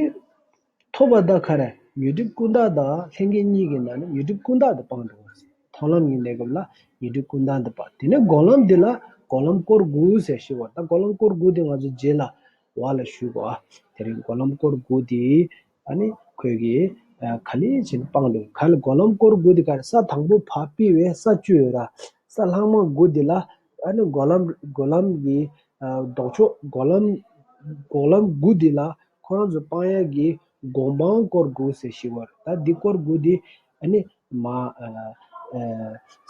ཐོབ་པ་དང་ག་རེ། ཉོན་སྒྲིབ་ཀུན་བཏགས་དང་ལྷན་སྐྱེས་གཉིས་ཀྱི་ནང་ནས་ཉོན་སྒྲིབ་ཀུན་བཏགས་དེ་སྤང་འགྲོ་བ། མཐོང་ལམ་གྱི་གནས་སྐབས་ལ་ཉོན་སྒྲིབ་ཀུན་བཏགས་དེ་སྤང་། དེ་ནས་སྒོམ་ལམ་འདི་ལ་སྒོམ་ལམ་སྐོར་དགུ་ཟེར་ཞུ་བ། ད་སྒོམ་ལམ་སྐོར་དགུ་དེ་ང་ཚོ་རྗེས་ལ་བ་ལ་ཞུ་དགོས་ཨ། དེ་རིང་སྒོམ་ལམ་སྐོར་དགུ་དེ་ཨ་ནི་ཁོས་ཀྱིས་ག་ལེ་བྱས་ནས་སྤང་འགྲོ། ག་ལེ། སྒོམ་ལམ་སྐོར་དགུ་དེ་ག་རེ། ས་དང་པོ་ཕར་ཕུད་པའི་ས་བཅུ་ཡོད་ར། ས་ལྷག་མ་དགུ་དེ་ལ་ཨ་ནི་སྒོམ་ལམ་སྒོམ་ལམ་གྱི་ལྡོག་ཕྱོགས། སྒོམ་ལམ་སྒོམ་ལམ་དགུ་འདི་ལ་ཁོ་རང་ཚོ་སྤང་ཡག་གི་སྒོམ་སྤང་སྐོར་དགུ་ཟེར་ཞིག་ཡོད་རེད། ད་འདི་སྐོར་དགུ་འདི་ཨ་ནི་མ་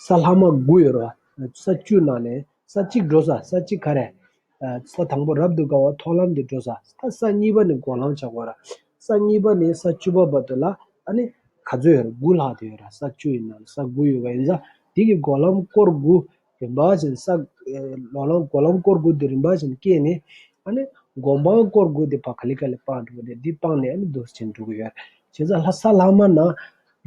ས་ལྷག་མ་དགུ་ཡོད་རེད། ས་བཅུ་ནང་ནས་ས་གཅིག་འགྲོ་ས། ས་གཅིག་ག་རེ། ས་དང་པོ་རབ་ཏུ་དགའ་བ་མཐོང་ལམ་འདི་འགྲོ་ས། ད་ས་གཉིས་པ་ནི་སྒོམ་ལམ་ཆགས་པ་རེད། ས་གཉིས་པ་ནས་ས་བཅུ་པ་བར་དུ་ལ་ཨ་ནི་ག་ཚོད་ཡོད་རེད། དགུ་ལྷག་དེ་ཡོད་རེད། ས་བཅུ་ཡི་ནང་ནས་ས་དགུ་ཡོད་པ་ཡིན་ཙང་འདི་གི་སྒོམ་ལམ་སྐོར་དགུ། རིམ་པ་བཞིན་ས། ལོ་ལམ་སྒོམ་ལམ་སྐོར་དགུ་དེ་རིམ་པ་བཞིན་སྐྱེས་ནས་ཨ་ནི་སྒོམ་སྤང་སྐོར་དགུ་དེ་ཕར་ག་ལེ་ག་ལེ་སྤང་འགྲོ་གི་རེད། འདི་སྤངས་ནས་ཨ་ནི་འདུག་སེ་བྱས་འགྲོ་གི་ཡོད་རེད། བྱས་ཙང་ལྷ་ས་ལྷག་མ་ནང་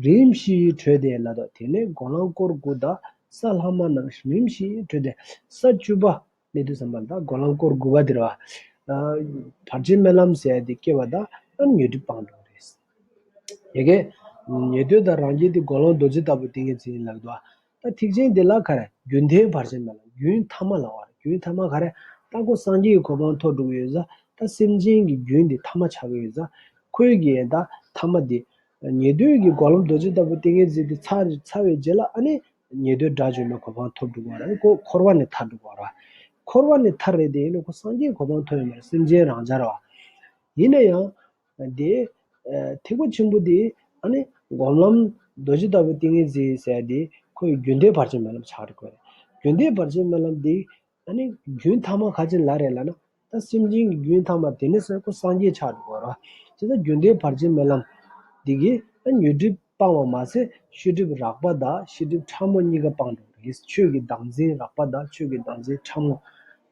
རིམ་བཞིན་བགྲོད་དེ་ལ་དོ། དེ་ནས་སྒོམ་ལམ་སྐོར་དགུ་དང་ས་ལྷག་མ་ནང་རིམ་བཞིན་བགྲོད་དེ་ས་བཅུ་པ་སླེབས་དུས་ཙམ་པ་ལ་ད་སྒོམ་ལམ་སྐོར་དགུ་པ་དེ་རེད་ བར་ཆད་སྨོན་ལམ་ཟེར་ཡ་དེ་སྐྱེ་བ་དང་ཨ་ནི་ཉོན་སྒྲིབ་སྤང་འགྲོ་གི་རེད། ཡ་གི་ཉེ་དོན་དང་རང་རྒྱལ་དེ་གོ་ལོང་རྡོ་རྗེ་ལྟ་བུ་ཏིང་ངེ་འཛིན་ལབ་འདུག་ད་ཐེག་ཆེན་དེ་ལ་ག་རེ་རྒྱུན་མཐའི་བར་ཆད་མེད་ལ་རྒྱུན་ཐ་མ་ལ་བར་རྒྱུན་ཐ་མ་ག་རེ་ད་ཁོ་སངས་རྒྱས་ཀྱི་གོ་འཕང་ཐོབ་འགྲོ་གི་ཡོད་ས་ད་སེམས་ཅན་གྱི་རྒྱུན་དེ་ཐ་མ་ཆགས་ཀྱི་ཡོད་ས་ཁོའི་གི་ད་ཐ་མ་དེ་ཉེ་དོན་གྱི་གོ་ལོང་རྡོ་རྗེ་ལྟ་བུ་ཏིང་ངེ་འཛིན་དེ་ཚར་ཚར་བའི་རྗེས་ལ་ཨ་ནི་ཉེ་དོན་དགྲ་བཅོམ་པའི་གོ་འཕང་ཐོབ་འགྲོ་གི་རེད། ཁོ་འཁོར་བ་ནས་ཐར་འགྲོ་གི་རེད། འཁོར་བ་ནས་ཐར་རེད་དེ་ཡིན་ན་ཁོ་སངས་རྒྱས་ཀྱི་གོ་འཕང་ཐོབ་ཡོད་མ་རེད། སེམས་ཅན་རང་འཇགས་རེད་བ། ཡིན་ན་ཡང་། དེ། ཐེག་པ་ཆེན་པོ་དེ་ཨ་ནི་སྒོམ་ལམ་རྡོ་རྗེ་ལྟ་བུའི་ཏིང་ངེ་འཛིན་ཟེར་དེ་ཁོའི་རྒྱུན་མཐའི་བར་ཆད་སྨོན་ལམ་ཆགས་འགྲོ་གི་རེད། རྒྱུན་མཐའི་བར་ཆད་སྨོན་ལམ་དེ་ཨ་ནི་རྒྱུན་ཐ་མ་ག་ཅི་ལ་རེད་ལབ་ན་ད་སེམས་ཅན་གྱི་རྒྱུན་ཐ་མ་དེ་ནས་ཟེར་ཁོ་སངས་རྒྱས་ཆགས་འགྲོ་གི་རེད། བྱས་ཙང་རྒྱུན་མཐའི་བར་ཆད་སྨོན་ལམ་དེ་གིས་ཨ་ནི་ཉོན་སྒྲིབ་སྤང་བ་མ་ཟད་ཤེས་སྒྲིབ་རགས་པ་དང་ཤེས་སྒྲིབ་ཕྲ་མོ་གཉིས་ཀ་སྤང་འགྲོ་གི་རེད། ཆོས་ཀྱི་བདག་འཛིན་རགས་པ་དང་ཆོས་ཀྱི་བདག་འཛིན་ཕྲ་མོ།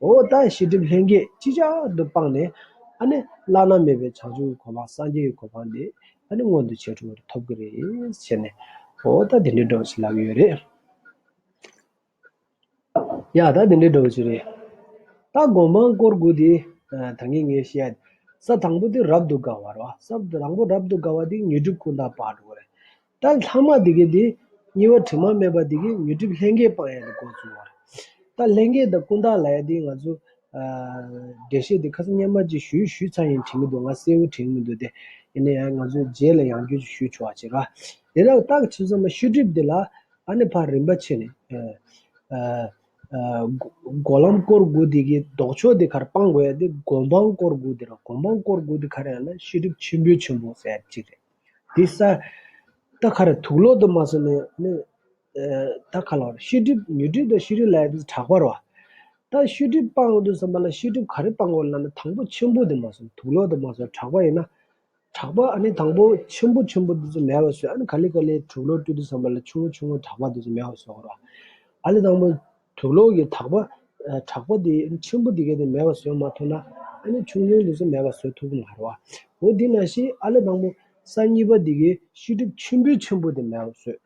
འོ་ད་ཤེས་སྒྲིབ་ལྷན་སྐྱེས་ཅི་ཆགས་སུ་སྤངས་ནས་ཨ་ནི་བླ་ན་མེད་པའི་བྱང་ཆུབ་ཀྱི་གོ་འཕང་སངས་རྒྱས་ཀྱི་གོ་འཕང་དེ་ཨ་ནི་མངོན་དུ་བྱས་འགྲོ་བར་ཐོབ་ཀྱི་རེད་ཟེར་ནས་འོ་ད་དེ་འདྲའི་འདྲ་བོ་ཞིག་ལབ་ཀྱི་ཡོད་རེད། ཡ་ད་དེ་འདྲའི་འདྲ་བོ་ཞིག་རེད། ད་སྒོམ་སྤང་སྐོར་དགུ་དེ་ད་གིན་ངས་བཤད་ས་དང་པོ་དེ་རབ་ཏུ་དགའ་བ་རེད་བ། ས་དང་པོ་རབ་ཏུ་དགའ་བ་དེ་ཉོན་སྒྲིབ་ཀུན་བཏགས་སྤང་འགྲོ་བ་རེད། ད་ལྷག་མ་དེ་གའི་དེ་གཉིས་པ་དྲི་མ་མེད་པ་དེ་གའི་ཉོན་སྒྲིབ་ལྷན་སྐྱེས་སྤང་ཡ་དེ་འགོ་བཙུགས་པ་རེད། ད་ལྷན་སྐྱེས་དང་ཀུན་བཏགས་ལབ་ཡ་དེ་ང་ཚོ་འགྲེལ་བཤད་དེ་ཁ་སང་སྔོན་མ་ཅིག་ཞུས་ཞུས་ཚར་ཡིན་དྲན་གྱི་འདུག་ང་གསལ་པོ་དྲན་གྱི་མི་འདུག་སྟེ། ཡིན་ན་ཡང་ང་ཚོས་རྗེས་ལ་ཡང་བསྐྱར་ཅིག་ཞུས་ཆོག་པ་བྱེད་ར། དེ་དག་ད་ག་ཆེ་ཚང་མ་ཤེས་སྒྲིབ་དེ་ལ་ཨ་ནི་ཕར་རིམ་པ་ཕྱེ་ནས། སྒོམ་ལམ་སྐོར་དགུ་དེ་གའི་ལྡོག་ཕྱོགས་དེ་ག་རེ་སྤང་དགོས་ཡ་དེ་སྒོམ་སྤང་སྐོར་དགུ་དེ་ར། སྒོམ་སྤང་སྐོར་དགུ་དེ་ག་རེ་ཡིན་ན་ཤེས་སྒྲིབ་ཆེན་པོའི་ཆེན་པོ་ཟེར་ཡ་གཅིག་རེད། དེ་ས། ད་ག་རེ་དུག་ལོག་ཏུ་མ་སོང་ནས་ནི། ད་ག་ལ་བར་ཤེས་སྒྲིབ་ཉོན་སྒྲིབ་དང་ཤེས་སྒྲིབ་ལ་ཡ་དེ་དྲག་པ་རེད་བ། ད་ཤེས་སྒྲིབ་སྤང་དགོས་དུས་ཙམ་པ་ལ་ཤེས་སྒྲིབ་ག་རེ་སྤང་དགོས་ལབ་ན་དང་པོ་ཆེན་པོ་དེ་མ་སོང་དུག་ལོག་ཏུ་མ་སོང་དྲག་པ་ཡིན་ན། དྲག་པ་ཨ་ནི་དང་པོ་ཆེན་པོ་ཆེན་པོ་དེ་ཚོ་མེད་པ་བཟོས། ཨ་ནི་ག་ལེ་ག་ལེ་དུག་ལོག་བཀྲུས་དུས་ཙམ་པ་ལ་ཆུང་ངུ་ཆུང་ངུ་དྲག་པ་དེ་ཚོ་མེད་པ་བཟོ་དགོས་རེད། ཨ་ལེ་དང་པོ་དུག་ལོག་གི་དྲག་པ་དྲག་པ་དེ་ཆེན་པོ་དེ་གས་དེ་མེད་པ་བཟོས་མ་ཐུབ་ན་ཨ་ནི་ཆུང་ཆུང་དེ་ཚོ་མེད་པ་བཟོ་ཐུབ་ཀྱི་མ་རེད་བ། འོ་དེ་ནང་བཞིན་ཨ་ལེ་དང་པོ་ས་གཉིས་པ་དེ་གས་ཤེས་སྒྲིབ་ཆེན་པོའི་ཆེན་པོ་དེ་མེད་པ་བཟོས།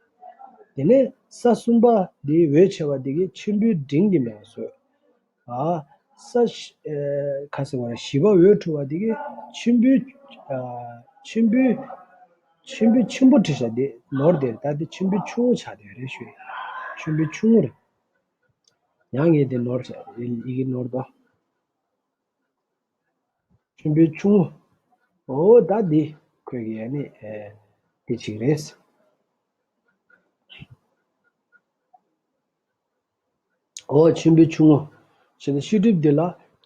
དེ་ནས་ས་གསུམ་པ་དེ་འོད་ཆེ་བ་དེ་གས་ཆེན་པོའི་འབྲིང་དེ་མེད་པ་བཟོས། ཨ། ས་ཤ་ཨེ་ཁ་སེང་བ་ར་བཞི་པ་འོད་འཕྲོ་བ་དེ་གས་ཆེན་པོའི་ཨ་ཆེན་པོའི་ཆེན་པོའི་ཆེན་པོ་བྲིས་ཤག་དེ་ནོར་དེ་རེད། ད་དེ་ཆེན་པོའི་ཆུང་ངུ་ཆགས་དེ་རེད་ཞུ། ཆེན་པོའི་ཆུང་ངུ་རེད། ཡང་ངས་དེ་ནོར་བྱས་ཡི་གེ་ནོར་དོ། ཆེན་པོའི་ཆུང་ངུ། འོ་ད་འདི་ཁོས་ཀྱི་ཡ་ནི་ཨེ་འདི་གཅིག་རེད། འོ་ཆེན་པོའི་ཆུང་ངུ། ཞེས་ན་ཤེས་སྒྲིབ་འདི་ལ་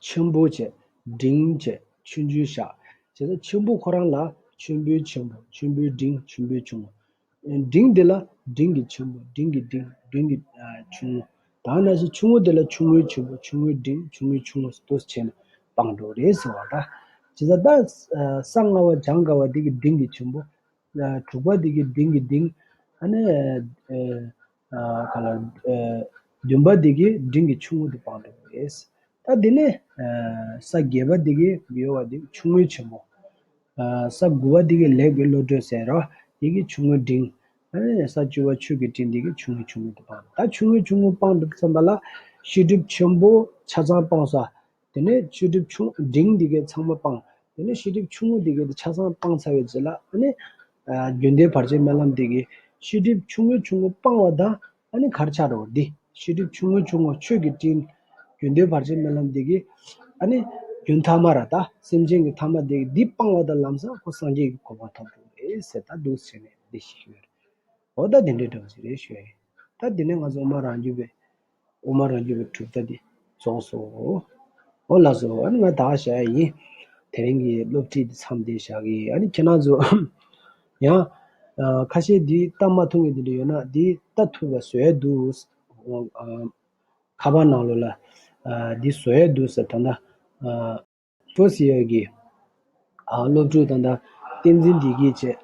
ཆེན་པོ་བྱས། འབྲིང་བྱས། ཆུང་ཆུང་བཞག་ཞེས་ན་ཆེན་པོ་ཁོ་རང་ལ་ཆེན་པོའི་ཆེན་པོ། ཆེན་པོའི་འབྲིང་། ཆེན་པོའི་ཆུང་ངུ། འབྲིང་འདི་ལ་འབྲིང་གི་ཆེན་པོ། འབྲིང་གི་འབྲིང་། འབྲིང་གི་ཨ་ཆུང་ངུ། ད་ནང་བཞིན་ཆུང་ངུ་འདི་ལ་ཆུང་ངུའི་ཆེན་པོ། ཆུང་ངུའི་འབྲིང་། ཆུང་ངུའི་ཆུང་ངུ་ཟེར་དུས་བྱས་ནས་སྤང་འགྲོ་རེད་ཟེར་བ་ད། ཇི་ལྟར་ད་ས་ལྔ་པ་བྱང་དགའ་བ་འདི་གི་འབྲིང་གི་ཆེན་པོ། དྲུག་པ་འདི་གི་འབྲིང་གི་འབྲིང་། ཨ་ནི་ག་ལ་བདུན་པ་འདི་གི་འབྲིང་གི་ཆུང་ངུ་འདི་སྤང་འགྲོ་རེད། ད་འདི་ནས་ས་བརྒྱད་པ་འདི་གི་ཡོད་པ་འདི་ཆུང་ངུའི་ཆེན་པོ། ས་དགུ་པ་འདི་གི་ལེགས་པའི་བློ་གྲོས་ཟེར་རོ། འདི་གི་ཆུང་ངུའི་འབྲིང་། ཨ་ནི་ས་བཅུ་པ་ཆོས་ཀྱི་སྤྲིན་འདི་གི་ཆུང་ངུ་ཆུང་ངུ་འདི་སྤང་། ད་ཆུང་ངུ་ཆུང་ངུ་སྤང་འགྲོ་བསམ་པ་ལ་ཤེས་སྒྲིབ་ཆེན་པོ་ཆ་ཚང་སྤངས་ས། དེ་ནས་ཤེས་སྒྲིབ་ཆུང་འབྲིང་འདི་གའི་ཚང་མ་སྤང་། དེ་ནས་ཤེས་སྒྲིབ་ཆུང་ངུ་འདི་གའི་ཆ་ཚང་སྤངས་ཚར་བའི་རྗེས་ལ་ཨ་ནི། རྒྱུན་མཐའི་བར་ཆད་སྨོན་ལམ་འདི་གའི་ཤེས་སྒྲིབ་ཆུང་ངུ་ཆུང་ངུ་སྤང་བ་དང་ཨ་ནི་གར་ཆགས་འགྲོ་བ་འདི་ཤེས་སྒྲིབ་ཆུང་ངུ་ཆུང་ངུ་ཆོས་ཀྱི་སྤྲིན། རྒྱུན་མཐའི་བར་ཆད་སྨོན་ལམ་འདི་གའི་ཨ་ནི་རྒྱུན་ཐ་མ་ར་ད་སེམས་ཅན་གྱི་ཐ་མ་འདི་གའི་འདི་སྤང་བ་དང་ལམ་སང་ཁོ་སངས་རྒྱས་ཀྱི་གོ་འཕང་ཐོབ་འགྲོ་རེད་ཟེར་ད་འདུག་ཟེར་ནས་འདི་ཞིག་ཡོད་རེད། འོ་ད་དེ་འདྲའི་འདྲ་བ་ཞིག་རེད་ཞུ་ཡ་ཡིན། ད་དེ་ནས་ང་ཚོ་དབུ་མ་རང་རྒྱུད་པའི་དབུ་མ་རང་རྒྱུད་པའི་གྲུབ་མཐའ་འདི་རྫོགས་སོ། འོ་ལགས་སོ། ཨ་ནི་ང་ད་བཤད་ཡ་ཡིན། དེ་རིང་གི་སློབ་ཁྲིད་འདི་མཚམས་འདི་བཞག་གི་ཡིན། ཨ་ནི་ཁྱེད་རང་ཚོ་ཡང་ཁ་ཤས་འདི་ལྟ་མ་ཐུབ་མཁན་འདི་འདྲ་ཡོད་ན་འདི་ལྟ་ཐུབ་པ་བཟོ་ཡ་འདུག་ཁ་པར་ནང་ལོགས་ལ་འདི་བཟོ་ཡ་འདུག་ཟེར་ད་ལྟ། ཕོ་སི་ཡ་གི་སློབ་ཕྲུག་དང་ད་བསྟན་འཛིན་བདེ་སྐྱིད་བཅས་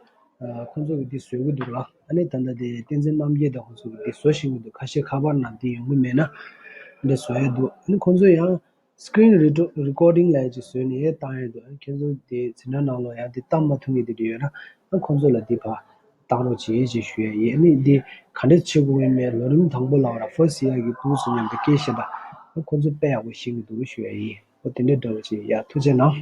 ཁོང་ཚོ་གི་འདི་བཟོ་གི་འདུག་ལ། ཨ་ནི་ད་ལྟ་དེ་བསྟན་འཛིན་རྣམ་རྒྱལ་དང་ཁོང་ཚོ་གི་འདི་བཟོ་བཞིན་གི་འདུག་ཁ་ཤས་ཁ་པར་ནང་འདི་ཡོང་གི་མེད་ན་འདི་བཟོ་ཡ་འདུག་ཨ་ནི་ཁོང་ཚོ་ཡང་screen recording ལབ་ཡ་ཅིག་བཟོས་ནས་ཡ་བཏང་ཡ་འདུག་ཨ་ནི་ཁྱེད་ཚོ་དེ་འཛིན་གྲྭ་ནང་ལོགས་ཡང་དེ་བལྟ་མ་ཐུབ་མཁན་དེ་འདྲ་ཡོད་ན་ཨ་ཁོང་ཚོ་ལ་འདི་ཕར་བཏང་རོགས་བྱེད་ཅེས་ཞུ་ཡ་ཡིན། ཨ་ནི་འདི་ག་འདྲ་བྱེད་དགོས་ཡིན་མེད་ལོ་རིམ་དང་པོ་ལ་བ་ར་ཕོ་སི་ཡ་གི་ཕུང་སུ་མཉམ་དུ་སྐད་བཤད་ད་ཨ་ཁོང་ཚོ་དཔེ་ཡག་པོ་ཤེས་ཀྱི་འདུག་ཞུ་ཡ་ཡིན། ཨོ་དེ་འདྲའི་འདྲ་བོ་ཅིག་ཡ། ཐུགས་རྗེ་གནང་།